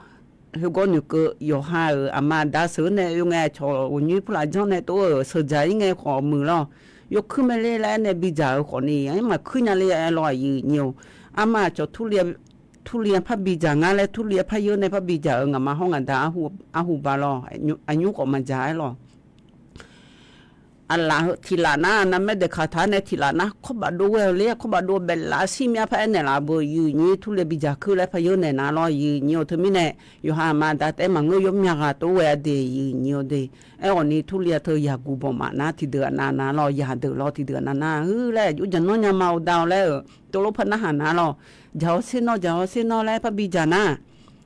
heugawr noeqkeuv yawqha-euq aqma aqda sheuq-eu nae oe ngae, aqcawq ghawqnyoer purlaf janr nae tov-euq sheuqdzaq-ir ngae khawf muiq lawq. Yawkuir mae ler laer aer nae bidzaq-eu khawfni, aer maqkuir nya ler-aer lawq, aqyuif nyir-or. Arma aqcawq turli-a par bidzaq ngar laer, turli-a par yeur nae par bidzaq-euq ngaqma hawr ngaqda arhu ba lawq, aqnymr khawf maqdzaq-aer lawq. Aqlaf heu tiq laf nar, narmaer daeqkaq taq-aer nae tiq laf nar, kawrbaf dov ghae-eu ler, kawrbaf dov baef laf shir mir-a par aer naeq laf beu, aqyuif nyir, turli bidzaq kuir laer par yeur naeq nar lawq, aqyuif nyir-or. Teumirnae yawqha aqma aqda taef-aer maqngeur, yawmya ghaq tov ghae-a de, aqyuif nyir-or de. Aerkhawfni turli-a teu yaqguq bawqmaf nar tiqdeuq aqnav nar lawq, yaqdeuq lawq tiqdeuq aqnav nar, heulof-aer aqjox dzaq nanr nya ma-eu dav-awq laer-euq teulof par narhaq nar lawq. Dzaq hawsher nawr, dzaq hawsher nawr laer par bidzaq nar,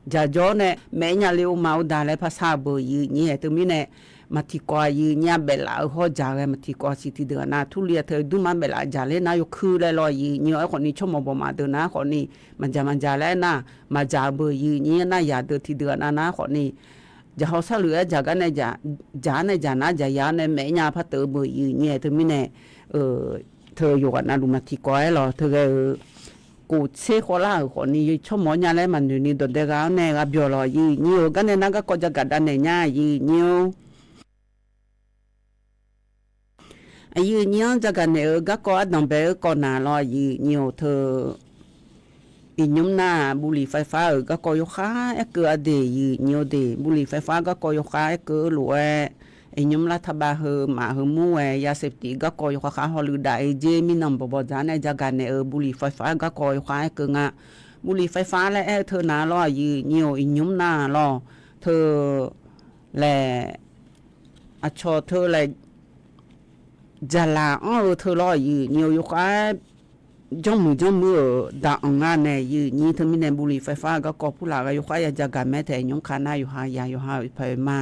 dzaq jawr-awr nae maef nya le-eu ma-eu dav laer par shar-eu beu, aqyuif nyir-aer. Teumirnae maqtiqkawv, aqyuif nyir-a, baef laf-eu hawr dzaq ghae maqtiqkawv siq, tiqdeuq aqnav turli-a teu dmrma baef laf dzaq ler nar yawkuir laer lawq, aqyuif nyir-or. Aerkhawfni tsawrmawq bawqmaf deuq nar khawfni maqdzaq maqdzaq laer nar, maqdzaq-eu beu, aqyuif nyir-a, nar yaqdeuq tiqdeuq aqnav nar khawfni dzaq hawsher luf-aer dzaq gar nae dzaq, dzaq-ar nae dzaq nar dzaq ya-awr nae maef nya par teuv-eu beu, aqyuif nyir-aer. Teumirnae teu yawqghaq navluf maqtiqkawv-aer lawq, teu ghae-euq kof tser khawvlar-euq khawfni tsawrmawq-awr nya laer maqnoeq ni dawqdae ghaq-awr nae gha byawq lawq, aqyuif nyir-or. Gar nae nar garkawv jagaq dav naeq nya, aqyuif nyir-or. Aqyuif nyir-anr jagaq naeq-eu garkawv ardanq bae-eu kawv naq lawq, aqyuif nyir-or. Teu iqnymr nar-aq, บุหรี่ไฟฟ้า-euq garkawv yawkhav aerkeuv-a de, aqyuif nyir-or de. บุหรี่ไฟฟ้า garkawv yawkhav aerkeuv-eu lof-aer, iqnymr lar taqbav heu maf heu mur ghae ยาเสพติด garkawv yawkhav khav hawluf daf-eu jer mirnan bawqbawq dzaq-ar nae jagaq naeq-euq บุหรี่ไฟฟ้า garkawv yawkhav aerkeuv nga. บุหรี่ไฟฟ้า laer aer-eu teu naq lawq, aqyuif nyir-or. Iqnymr nar-aq lawq, teu laeq aqcawq teu laeq jaqlaq anr-eu teu lawr, aqyuif nyir-eu yawkhav janrmuiq janrmuiq-euq daq anq nga nae, aqyuif nyir teumirnae บุหรี่ไฟฟ้า garkawv purlaf ghae yawkhav ya jagaq mae tae, nymr ka nar yawqha ya yawqha-euq paq-eu ma.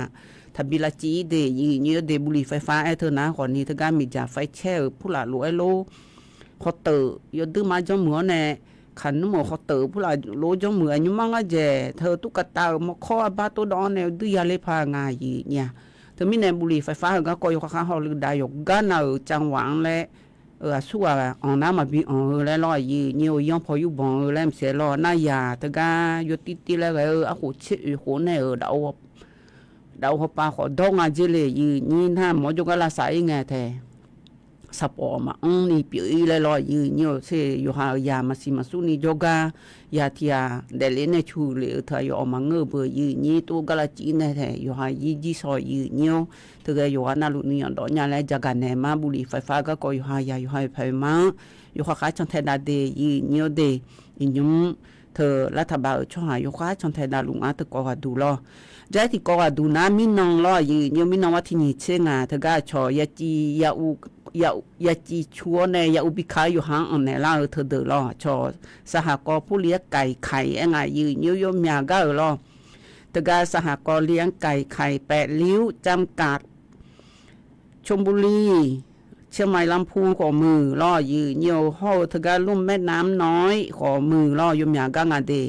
Taqbi lavciv-ir de, aqyuif nyir-eu de บุหรี่ไฟฟ้า aer teu nar khawfni teugar miqdzaq ไฟแช็ก-euq purlaf lof-aer lor, hawteuf yawduir mar janrmuiq-awr nae, kaqnmr-euq hawteuf purlaf lof janrmuiq-aer nymr mar ngar dzaeq teu turkavtav-euq mawrkawr arbar tov dawv-anr nae duir ya ler paq nga, aqyuif nyir-a. Teumirnae บุหรี่ไฟฟ้า heu garkawv yawkhav khar hawlui dav yawqgar nav-euq จังหวะ-anr laer, aqsurghaq anq nar maqbi anq-eu laer lawr, aqyuif nyir-eu yanr paw yurbanq-eu laer maqsiq-aer lawr, nar yaq teugar yawtir tir laer ghae-eu arkhof tser oeq khof nae-euq daf-eu hawpav khawf dawr nga dzer le, aqyuif nyir nar mawr jawrgar lavsav-ir ngae tae, saqpawf maqanr ni pyeuf-ir laer lawr, aqyuif nyir-eu tser yawqha-euq yaq maqsiq maqsur ni jawrgar, ya tiq ghaq daefle nae cu lef-eu teu aqyawf awq maqngeur-eu beu, aqyuif nyir tov gar lavciv-ir nae tae yawqha yir jir shaw, aqyuif nyir-awr, teughae yawqghaq navluf nuiyanr dawf nya laer jagaq naeq ma. บุหรี่ไฟฟ้า garkawv yawqha ya yawqha-euq paq-eu ma-anr, yawqha khar cantae dav de, aqyuif nyir-awr de, iqnymr teu lar taqbav-euq tsawrhaq yawkhav cantae dav luf ngar teukawv ghaqduq lawr. Jar-aer tiqkawv ghaqduq nar mirnan lawr, aqyuif nyir-awr mirnan war tiq nyiq tser ngaq teugar aqcawq ya civ ya-u, ya civ cu-awr nae ya-u bi ka-eu yawqha-anr anqnaeq lar-eu teudeuq lawr, aqcawq saqhaq kawv purli-aer kaiq kaiq-aer nga, aqyuif nyir-awr yawmyaq gar-euq lawr. Teugar saqhaq kawv li-anr kaiq kaiq แปดริ้ว จำกัด ชลบุรี เชียงใหม่ ลำพูน khawf muiq lawr, aqyuif nyir-eu hawr-eu teugar ลุ่มแม่น้ำน้อย khawf muiq lawr, yawmyaq gar nga de.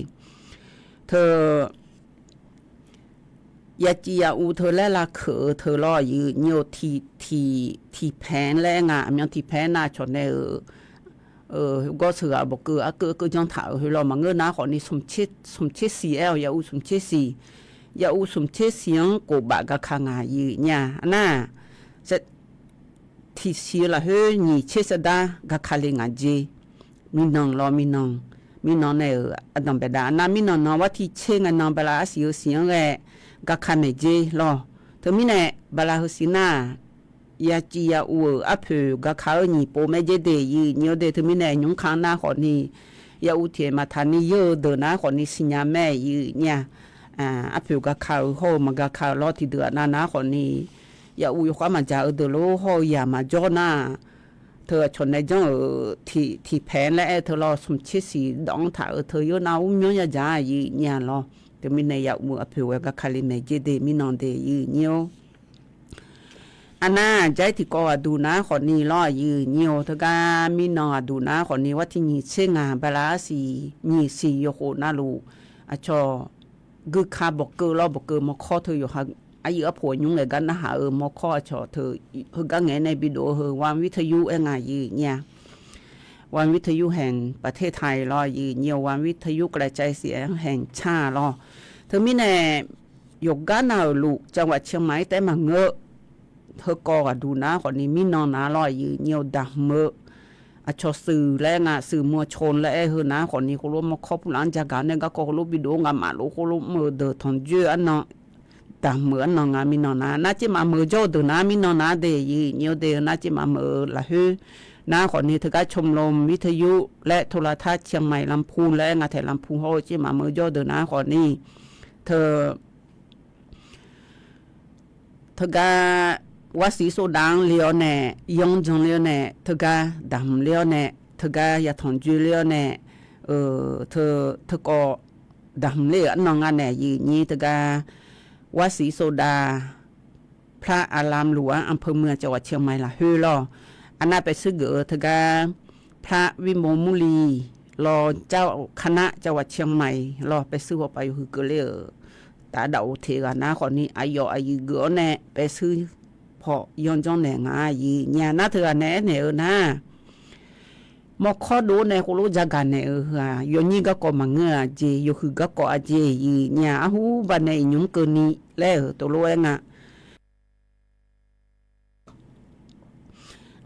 Teu ya civ ya-u teu laer lavkeuq-eu teu lawr, aqyuif nyir-eu tiq, tiq, tiqpaeq laer nga, aqmyan tiqpaeq nar cawq nae-euq gawr sheuqghaq bawqkeuv arkeuv arkeuv janr taq-euq heu lawr maqngeur nar khawfni smq tser siq aer-awq, ya-u smq tser siq, ya-u smq tser siq-anr kof baf gaka ngaq, aqyuif nyir-a. Nar tiqsiq-eu lafkhoer nyiq tser sardar gaka le ngaq jer. Mirnan lawr, mirnan, mirnan nae-euq ardanq baedav nar mirnan nan war tiq tser ngae nan bala arsiq-eu siq-anr ghae gaka maeq jer lawr. Teumirnae bala heu siq nar ya civ ya-u-euq arpoeq gaka-eu nyiq pov mae jer de, aqyuif nyir-awr de, teumirnae nymr ka nar khawfni ya-u tiq maqtaq ni yeur-eu deuq nar khawfni siqnya mae, aqyuif nyir-a. Arpoeq gaka-eu hawr-eu maqgaka-eu lawr, tiqdeuq-aq nav nar khawfni ya-u yawkhav maqdzaq-eu deuq lor, hawr-eu yaq maqjawr nar, teu aqcawq nae janr-euq tiqpaeq laer aer teu lawr, smq tser siq dawq-anr taq-euq teu yawr nar ur myanr yadzaq-a, aqyuif nyir-a lawr. Teumirnae ya-u arpoeq ghae gaka le maeq jer de, mirnan de, aqyuif nyir-or. Arnar jar-aer tiqkawv ghaqduq nar khawfni lawr, aqyuif nyir-or, teugar mirnan ghaqduq nar khawfni war tiq nyiq tser ngaq bala arsiq nyiq siq yawkhof navluf, aqcawq guika bawqkeuv lawr, bawqkeuv mawrkawr teu yawqha, aryuif arpoq nymr ngaeq gar narhaq-euq mawrkawr aqcawq teu heugar ngaeq-aer nae bidov-eu heu วันวิทยุ aer nga, aqyuif nyir-a. วันวิทยุแห่งประเทศไทย lawr, aqyuif nyir-or, วันวิทยุกระจายเสียงแห่งชาติ lawr. Teumirnae yawqgar nav-euq luf จังหวัดเชียงใหม่ taef-aer maqngeur. Heukawv ghaqduq nar khawfni mirnan nar lawr, aqyuif nyir-or, daqhmq-eu aqcawq shuif laer nga, shuif mawr cawq laer aer heu nar khawfni khoerlof mawrkawr pulaf-anr jagaq nae garkawv khoerlof bidov-awr nga'maf lof khoerlof mr-eu deuq tanqjoer arnan, daqhmq-eu arnan nga mirnan nar. Nar caermaf meuq-eu jawr-eu deuq nar mirnan nar de, aqyuif nyir-or de, nar caermaf meuq-eu lafkhoer nar khawfni teugar ชมรมวิทยุและโทรทัศน์เชียงใหม่ ลำพูน laer aer nga taeq, ลำพูน hawr-eu caermaf meuq-eu jawr-eu deuq nar khawfni teu teugar วัดศรีโสดา-anr le-awr nae, yanr jan le-awr nae, teugar daqhmq le-awr nae, teugar yatanq joe le-awr nae, teu, teukawv daqhmq ler-euq arnan nga nae, aqyuif nyir teugar วัดศรีโสดา พระอารามหลวง อำเภอเมือง จังหวัดเชียงใหม่ lafkhoer lawr. Arnav paefshuir geuf-eu teugar พระวิมลมุนี lawr, เจ้าคณะจังหวัดเชียงใหม่ lawr, paefshuir hawpav yawhuiq keuvler-euq taf daf-eu teq ghaq nar khawfni aqyawf aqyuif geuf-awr nae paefshuir paw yanr janr naeq nga, aqyuif nyir-a. Nar teughaq nae aernaeq-eu nar, mawrkawr dov-awr nae khoerlof jagaq naeq-eu heu-aq, yawnyir garkawv maqngeur-eu aqjeq, yawhuiq garkawv aqjeq, aqyuif nyir-a. Arhu baq nae iqnymr keuvni laer-euq teulof-aer nga.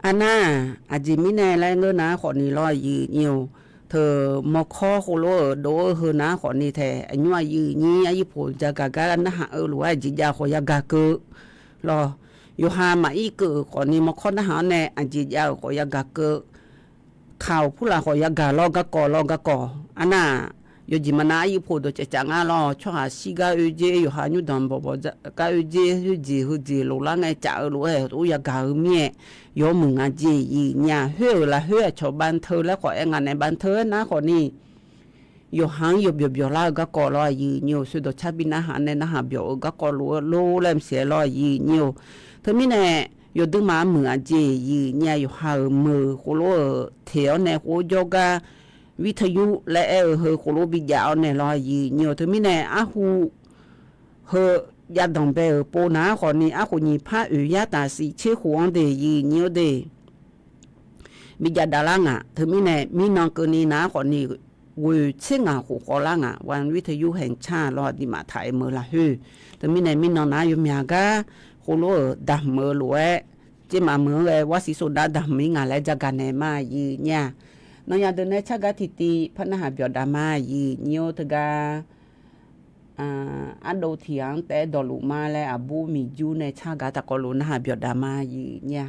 Arnar, aqjeq mirnae laer ngeur nar khawfni lawr, aqyuif nyir-or, teu mawrkawr khoerlof-euq dov-eu heu nar khawfni taeq, aqnymr aqyuif nyir aryuif poq jagaq gar narhaq-eu lof-aer aqjeq jav-euq khawf yagaq keuv lawr. Yawqha maqir keuv-euq khawfni mawrkawr narhaq-anr nae aqjeq jav-euq khawf yagaq keuv. Kaq-awq purlaf khawf yagaq lawr garkawv lawr garkawv. Arnar, yawqjeq maqnav aryuif pof dawqcaev caf nga lawr. Tsawrhaq shir gar oe jer, yawqha nymrdanq bawq bawq gar oe jer, khoerjeq heujeq loqlar ngae caf-eu lof-aer or yagaq-eu mir-aer, yawmuiq nga jeq yif nyir-a. Khoer-euq lafkhoer aqcawq banteu laer khawf aer nga nae banteu-aer nar khawfni, yawqha-anr yawbyawq byawq lar-eu garkawv lawr aqyuif nyir-or. Soedawq car bi narhaq nae narhaq byawq-eu garkawv lof-aer lor laer maqsiq-aer lawr aqyuif nyir-or. Teumirnae yawduimaf armuiq aqjeq yif nyir-a. Yawqha-euq meuq khoerlof-euq teq-awr nae khoer jawrgar วิทยุ laer aer-eu heu khoerlof bijav-awr nae lawr aqyuif nyir-or. Teumirnae arhu heu jav danqbae-euq pov nar khawfni arkhof nyiq par oeq yar taf siq tser khof-anr de yif nyir-or de bijav dav lar ngaq. Teumirnae mirnan keuvni nar khawfni ghoeq tser ngaq khof khawv lar ngaq. วิทยุแห่งชาติ lawr aqduimaf taq-aer meuq lafkhoer. Teumirnae mirnan nar yawmyaq gar khoerlof-euq daqhmq-eu lof-aer, tsermaf meuq-anr ghae วาสีโสดา daqhmq-ir ngaq laer jagaq naeq ma yif nyir-a. Nawnyaf deuq nae tsargaq tiqtiv par narhaq byawq dav ma yif nyir-or. Teugar ardov tiq ghaq-anr taef-aer dawqluf ma laer aqbur miqjur nae tsargaq taqkawv lof narhaq byawq dav ma yif nyir-a.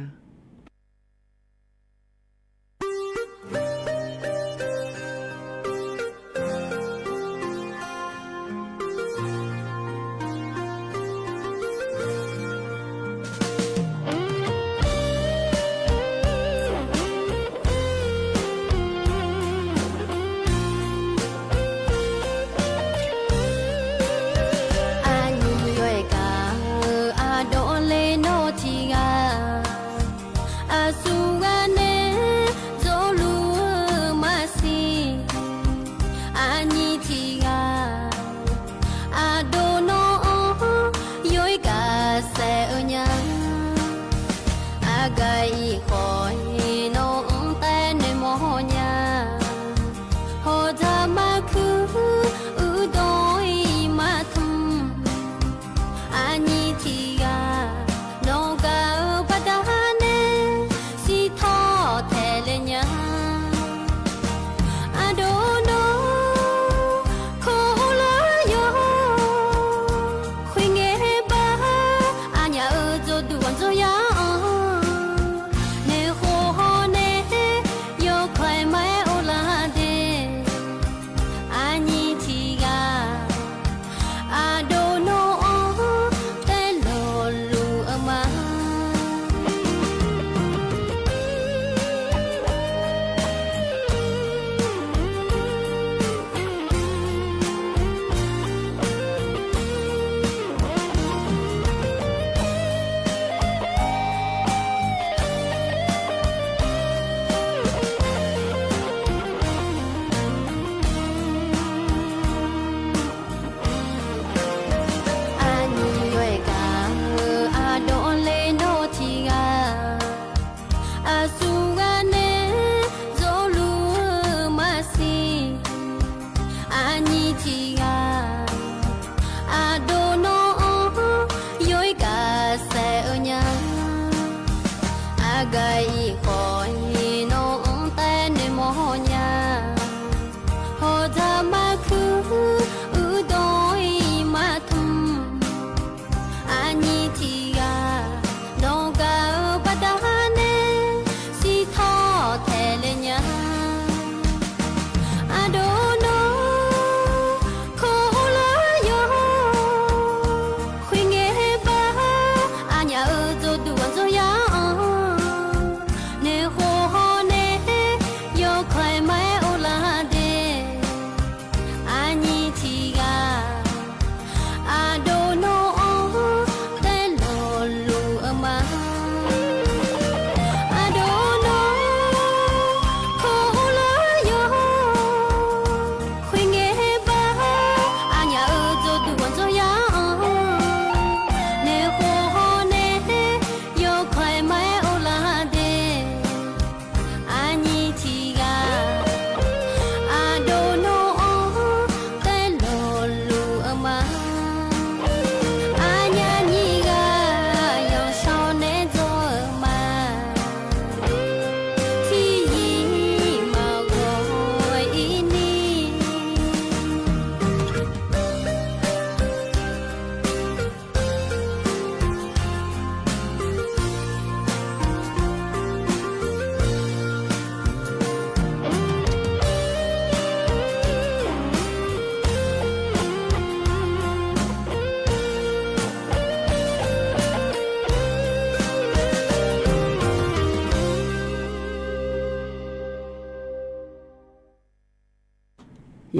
Aqnymr yawqghaq-eu ardawv le nawr tiq ghaq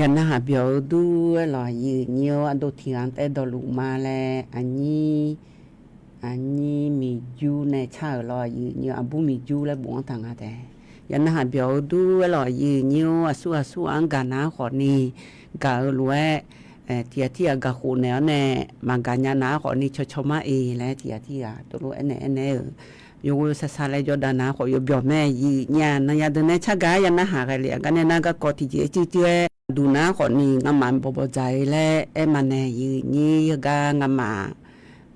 Yawqnan haq byawq-eu dur-aer lawq, aqyuif nyir-or, aqdov tiq ghaq-anr taef dawqluf ma laer, aqnyir, aqnyir miqjur nae car-euq lawq, aqyuif nyir-or, aqbur miqjur laer bof-anr taq nga taef. Yawqnan haq byawq-eu dur-aer lawq, aqyuif nyir-or, aqsur ghaq aqsur ghaq-anr gaq nar khawfni, gaq-eu lof-aer, tiq ghaq tirghaq gaq khof naeq-awr nae, maqgaq nya nar khawfni cawcaw mar-eq laer tiq ghaq tirghaq tov lof aernaeq aernaeq-euq, yawghoe sasar laer jawrdav nar khawf yawbyawq mae, aqyuif nyir-aq. Nan yadeuq nae cargaq-aer yawqnan haq ghae le-aq gar nae nar garkawv tiqjeq-aer cuircuir-aer duq nar khawfni, ngamaf bawqbawq dzaq-eu laer aer ma nae, aqyuif nyir-or, gar ngamaf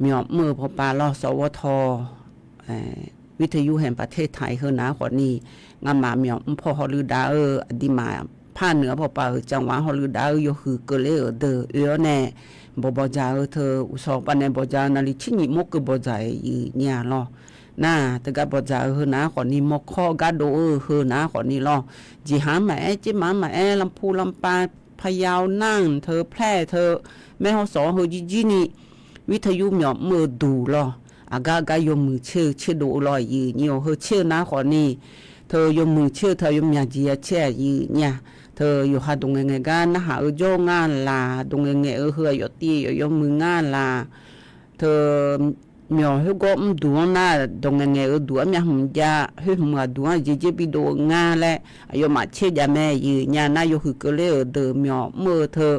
myawq mr-eu pawpav lawr sawq ghawr taw วิทยุแห่งประเทศไทย heu nar khawfni, ngamaf myawq mr paw hawluiv dav-eu aqduimaf par nuiq-ar pawpav-euq จังหวัด hawluiv dav-eu yawhuiq keuvler-euq deuq oe-awr nae, bawqbawq dzaq-eu teu uqshawq pavnae bawqdzaq-eu naqli tser nyiq mawr keuv bawqdzaq-eu aqyuif nyir-aq lawr. Nar teugar bawqdzaq-eu heu nar khawfni, mawrkawr gardov-eu heu nar khawfni lawr. Jeqhaq-anr maqaer, tsermaf-anr maqaer, lanpu lanpa, paya-eu nar-anr teu, plaer teu, maerhawr sawq-anr heu jirjir ni, วิทยุ myawq mr-eu duq lawr. Aqgar gar yawmuiq tser-eu tserdov-eu lawr, aqyuif nyir-or, heu tser-eu nar khawfni, teu yawmuiq tser-eu teu yawmyaq jeq ya tser-aq, aqyuif nyir-aq. Teu yawqha dawq ngaeqngaeq gar narhaq-eu jawr ngar laq, dawq ngaeqngaeq-eu heu aqyawf tiv yawf yawmuiq ngar laq. Teu myawq khoergawr mrduq-anr nar, dawq ngaeqngaeq-eu duq armyav hmq jav, khoer hmq ghaq duq-anr jeq jer bidov-eu ngar laer aqyawfmaf tser jav mae, aqyuif nyir-aq. Nar yawhuiq keuvler-euq deuq myawq mr-eu teu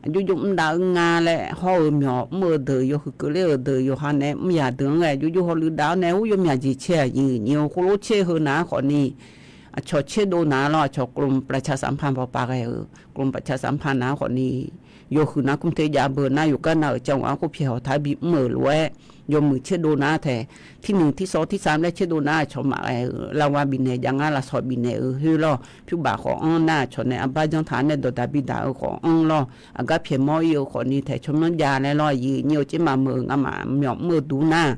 aqjox jox mr dav-eu nga laer hawr-eu myawq mr-eu deuq, yawhuiq keuvler-euq deuq, yawqha nae mr yaq deuq-anr ghae aqjox jox hawluiv dav-awr nae, ur yawmyaq jeq tser-aq, aqyuif nyir-or, khoerlof tser-eu heu nar khawfni, aqcawq tserdov nar lawr, aqcawq กรมประชาสัมพันธ์ pawpav ghae-euq กรมประชาสัมพันธ์ nar khawfni, yawhuiq nar kumr te jav beu nar, yawqgar nav-euq จังหวัด khoerpyaeq hawqtar bimr-euq lof-aer, yawmuiq tserdov nar taef, tirnuiq tirsawr tirsar laer tserdov nar, aqcawq maqghae-euq lavwav bifnaeq jav ngar, lavsawq bifnaeq-euq khoer lawr, pyurbaf khawf-anr nar, aqcawq nae arbar janrtaq nae dawqdaq bidaq-eu khawf-anr lawr, aqgar pyaeq mawr ir-eu khawfni taef tsawrmyanr jav laer lawr, aqyuif nyir-or, tsermaf meuq-euq ngamaf myawq mr-eu duq nar,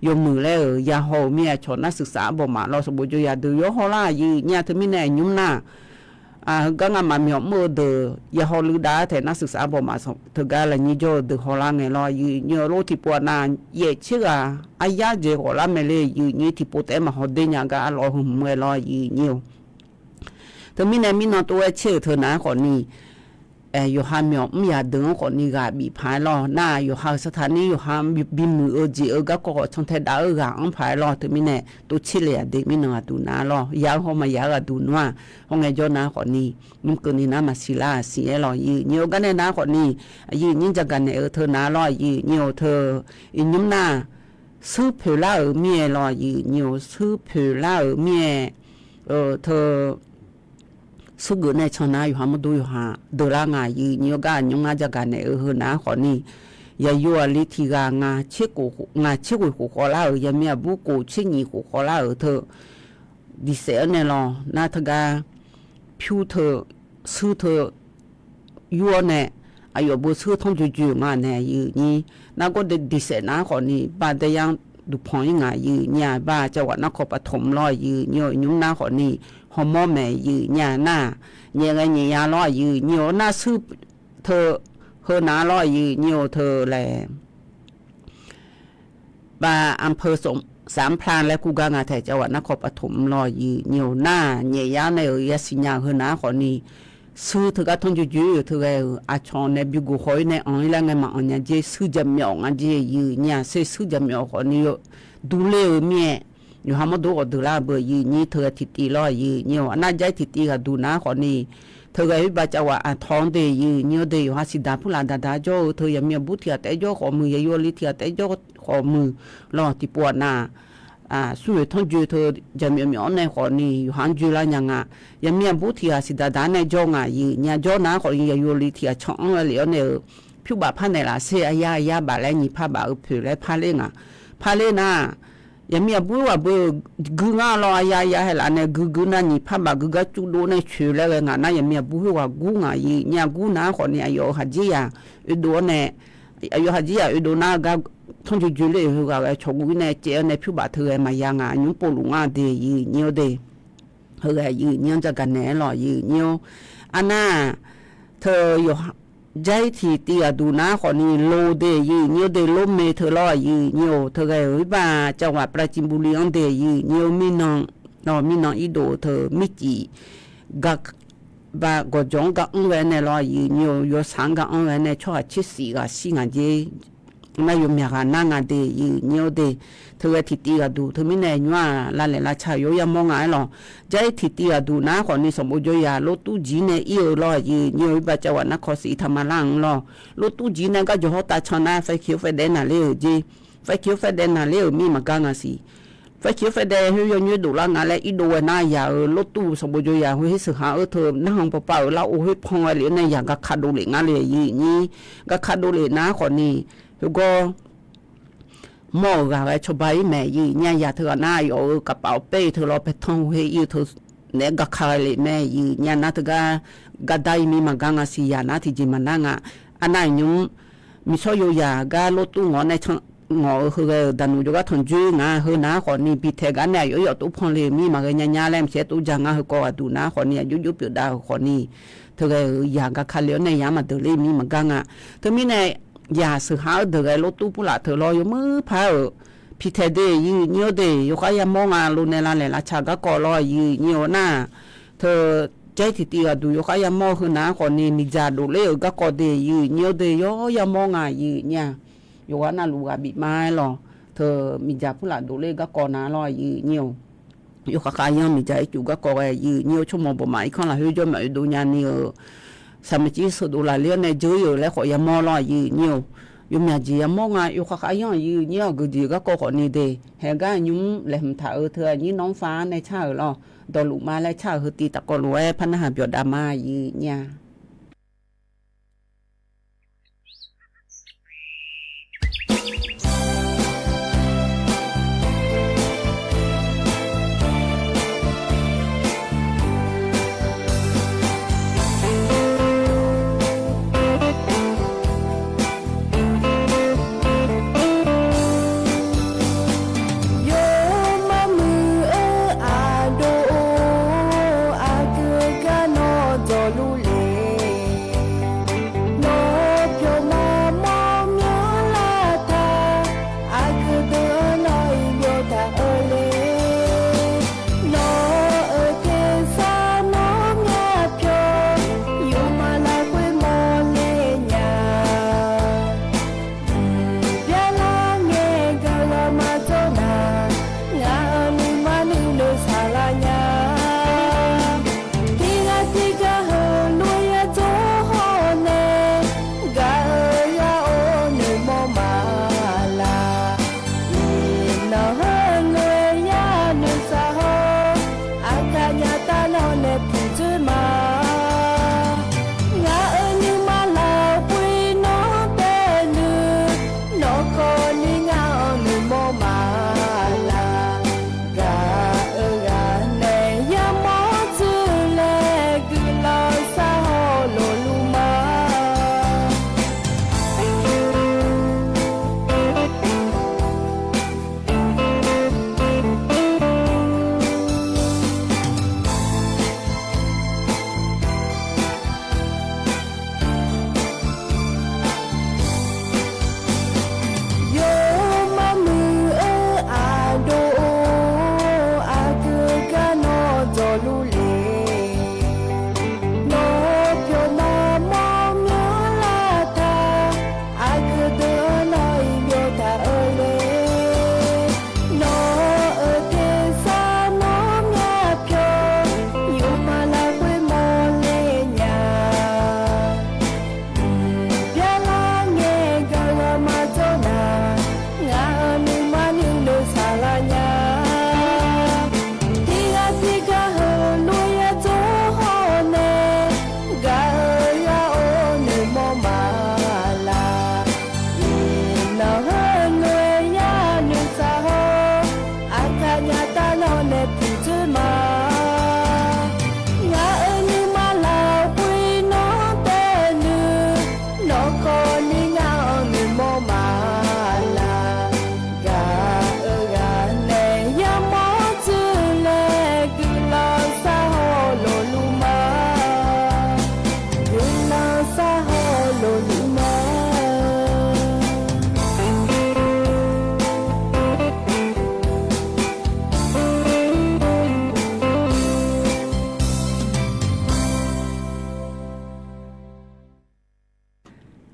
yawmuiq laer-euq yahaw-euq mir-aer, aqcawq nar suiqsaf arbawq maf lawr, sanqbof jawr yadeuq yawr hawlar, aqyuif nyir-aq. Teumirnae aqnymr nar, heugar ngamaf myawq mr-eu deuq yahaw luiv dav-aer taef nar suiqsaf arbawq maf sanq teugar lafnyir jawr-eu deuq hawlar ngae lawr, aqyuif nyir-or, lof tiqpov-aq nav, yaef tser ghaq aryar dzaeq ghawq lar mae le, aqyuif nyir tiqpov taef-aer maqhaw der nya gar arlawr heu hmq-aer lawr, aqyuif nyir-or. Teumirnae mirnan tov-aer tser-euq teu nar khawfni, yawqha myawq mr yadeuq-anr khawfni ghaq bif paq-aer lawr. Nar yawqha-euq saqtaq ni yawqha bimuiq-eu jeq-eu garkawv khawf cantae dav-eu ghaq-anr paq-aer lawr. Teumirnae tov tser le aqdui mirnan aqduq nar lawr, ya-eu haw maqya-eu aqduq nar-aq, hawngae jawr nar khawfni, nymr keuvni nar maqsiq lar-aq siq-aer lawr, aqyuif nyir-or, gar nae nar khawfni, aqyuif nyir jagaq naeq-eu teu nar lawr, aqyuif nyir-or, teu iqnymr nar, suir poeq lar-euq mir-aer lawr, aqyuif nyir-or, suir poeq lar-euq mir-aer, teu suir geuf nae can nar yawqha mawrdo yawqha deuq lar nga, aqyuif nyir-or, gar aqnymr ngar jagaq naeq-eu heu nar khawfni, yaqyo aqli tiq ghaq ngaq tser khof khawf lar-euq, yaqmir aqbur khof tser nyiq khof khawf lar-euq teu diqsaef-awr nae lawr, nar teugar pyur teu, suir teu yur-awr nae, aqyawf beu suir tanrjoe joe nga nae, aqyuif nyir, nargawr diqsaef nar khawfni, bar daeyar duqpanq ir ngaq, aqyuif nyir-aq, bar จังหวัดนครปฐม lawr, aqyuif nyir-or, iqnymr nar khawfni, hawmawr maeq, aqyuif nyir-aq, nar nyaef ghae nyaef ya lawr, aqyuif nyir-or, nar suir teu heu nar lawr, aqyuif nyir-or, teu laeq อำเภอสามพราน laer kur gar nga taef, จังหวัดนครปฐม lawr, aqyuif nyir-or, nar nyaef ya-awr nae-euq yasiq nya-euq heu nar khawfni, suir teugar tanrjoe joe-euq teu ghae-euq aqcawq nae bi gof haw-ir nae anq-ir laer ngae maqanq nya jer, suir jaqmyawf nga jer, aqyuif nyir-aq, ser suir jaqmyawf khawfni, durler-eu mir-aer, yawqha mawrdo ghawqdeuq lar beu, aqyuif nyir, teu ghae tiqtiv lawr, aqyuif nyir-or, arnar jar-ir tiqtiv ghaq duq nar khawfni, teu ghae-euq bar จังหวัดอ่างทอง de, aqyuif nyir-or, de yawqha siqdaq purlaf daqdaq jawr-eu teu yaqmir aqbur tiq ghaq taef jawr khawf muiq, yaqyo aqli tiq ghaq taef jawr khawf muiq lawr, tiqpov-aq nar, smrmyoeq tanrjoe teu jaqmyawf myawf-awr nae khawfni, yawqha-anr joe lar nya nga. Yaqmir aqbur tiq ghaq siqdaq daq-awr nae jawr nga, aqyuif nyir-aq, jawr nar khawfni, yaqyo aqli tiq ghaq can-anr ghae lef-awr nae-euq pyurbaf par naeqlaf ser, aryar aryar baf laer nyiq par baf-eu poeq laer par ler nga. Par ler nar, yaqmir aqbur ghaq beu gui ngar lawr, aryar aryar haeq laf nae gui gui nar, nyiq par baf gui gar cuf dov nae coeq laer ghae nga nar, yaqmir aqbur khoerghaq gur nga, aqyuif nyir-aq, gur nar khawfni, aqyawf-euq haqjir yaq oedov-awr nae, aqyawf haqjir yaq oedov nar gar tanrjoe joe ler-euq heughaq ghae cawq guv-ir nae caev-awr nae pyurbaf teu ghae maqya nga, aqnymr povluf nga de, aqyuif nyir-or, de. Heu ghae aqyuif nyir-anr jagaq naeq-aer lawr, aqyuif nyir-or, arnar, teu yawq jar-ir tiqtiv ghaq duq nar khawfni, lo de, aqyuif nyir-or, de, lormae teu lawr, aqyuif nyir-or, teu ghae-euq bar จังหวัดปราจีนบุรี-anr de, aqyuif nyir-or, mirnan, mirnan irdov-eu teu mircif gar ba gawqjawq-anr gar anr ghae nae lawr, aqyuif nyir-eu yawsaq-anr gar anr ghae nae tsawrhaq tser shif ghaq shir ngaq jer. Nar yawmyaq ghaq nar nga de, aqyuif nyir-eu de. Teughae tiqtiv ghaqduq teumirnae nymr-aq lavlaeq lavca-euq yawr yamawr nga-aer lawq. Jar-ir tiqtiv ghaqduq nar khawfni sanqbof jawryaq lortur jir nae ir-eu lawr, aqyuif nyir-eu irbaq cavghaq narkawv siq taqma lar-anr lawr. Lortur jir nae garjawq hawr tavcan nar fakiq-awr faedaev naqler-euq jer. Fakiq-awr faedaev naqler-euq mir maqgar nga siq. Fakiq-awr faedaev khoer yawnyoer dovlar nga laer irdov ghae nar yaq-euq lortur sanqbof jawryaq khoer her sheuq ha-eu teu narhaq pavpav-euq lar-or khoer pan ghae lef-awr nae yaq gaka dovlef ngar le, aqyuif nyir. Gaka dovlef nar khawfni, khoergawr mawr-euq ghaq ghae cawba-ir mae, aqyuif nyir-a. Yaq teughaq nar aqyawf-euq kaqpaf awr paer-eu teu lawr paertanr khoer ir-eu teu naeq-aer gaka ghae lef mae, aqyuif nyir-a. Nar teugar gardar-ir mir maqgar nga siq, yaq nar tiqjeq maqnar nga. Arnav-euq nymr miqsawr yawzaq gar lortur ngawq-awr nae can ngawq-eu heughae-euq daqnuq jawrgar tanqjoer nga. Heu nar khawfni bi taeq gar nae aqyawf-aer yawf tov pan le-euq mir maqghae nya nya laer maqsiq-aer tov ja nga. Heukawv ghaqduq nar khawfni aqjox jox pyeufdav-euq khawfni, teughae-euq yaq gaka le-awr nae yaq-anr maqdeuq ler mir maqgar nga. Teumirnae yaq sheuq ha-anr deuq ghae lortur purlaf teu lawr yawmuir par-euq pi taeq de, aqyuif nyir-eu de. Yawkhav yamawr nga lo nae lavlaeq lavca garkawv lawr, aqyuif nyir-eu nar. Teu jar-ir tiqtiv ghaqduq yawkhav yamawr-eu heu nar khawfni miqdzaq dovler-euq garkawv de, aqyuif nyir-eu de. Yawr yamawr nga, aqyuif nyir-a. Yawqghaq navluf ghaq bif ma-aer lawq. Teu miqdzaq purlaf dovler-eu garkawv nar lawr, aqyuif nyir-eu. Yawkhav khav yanr miqdzaq ircuf garkawv ghae, aqyuif nyir-eu tsawrmawq bawqma irkanr lafkhoer jawr myaq oedov nyani-euq saqmaqcir seudov lafler-awr nae dzeur-ir-euq laer khawf yamawr lawr, aqyuif nyir-eu. Yawmyaq jeq yamawr nga. Yawkhav khav yanr aqyuif nyir-awq geujeq garkawv khawfni de. Haeq gar nymr laeqhmq taq-euq teu aqnyir nawr-anr fav-anr nae car-euq lawr. Dawqluf ma laer car-euq heu tiv taf kawv lof-aer par narhaq byawq dav ma, aqyuif nyir-a. Yawmawr muiq-eu aqdov-or, aqgeu gar nawr dawqluf le.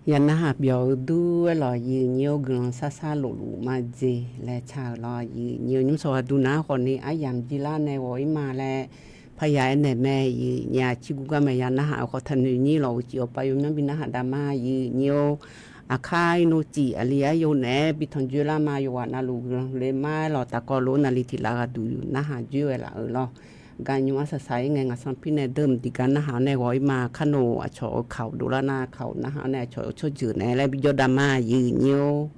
Ya narhaq byawq-eu dur-aer lawq, yiq nyir-or guiqlanq sar sar lofluf maqjeq laer car-euq lawr. Yiq nyir-or nymr sawq ghaqduq nar khawfni aryamq jir lar nae ghawq-ir ma laer parya aernaeq mae. Yiq nyir-aq cirgur gar mae. Ya narhaq-eu khawf taqnoeq nyir lawq, uqcif awqpav yawmyanr bi narhaq dav ma. Yiq nyir-or, aqkar irnov cif aqli aryo naeq-aer bi tanqjoe lar ma. Yawqghaq navluf guiqlanq le ma-aer lawq, tafkawv lof-aer naqli tiq laf ghaqduq narhaq joer-aer laf-euq lawr. Gar nymr arsaq saq-ir ngae, ngaqsanr pirnae deuq mqdiq gar narhaq-awr nae ghawq-ir ma. Kar nawq aqcawq-eu kaq-awq dovlar nar, kaq-awq narhaq-awr nae aqcawq-eu tsawrjeuq naeq-aer laer bijawr dav ma. Yiq nyir-or.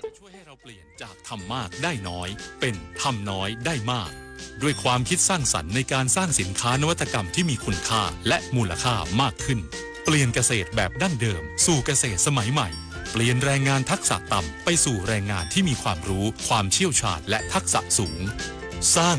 จะช่วยให้เราเปลี่ยนจากทำมากได้น้อย เป็นทำน้อยได้มาก ด้วยความคิดสร้างสรรค์ในการสร้างสินค้านวัตกรรมที่มีคุณค่าและมูลค่ามากขึ้น เปลี่ยนเกษตรแบบดั้งเดิมสู่เกษตรสมัยใหม่ เปลี่ยนแรงงานทักษะต่ำไปสู่แรงงานที่มีความรู้ ความเชี่ยวชาญ และทักษะสูง สร้าง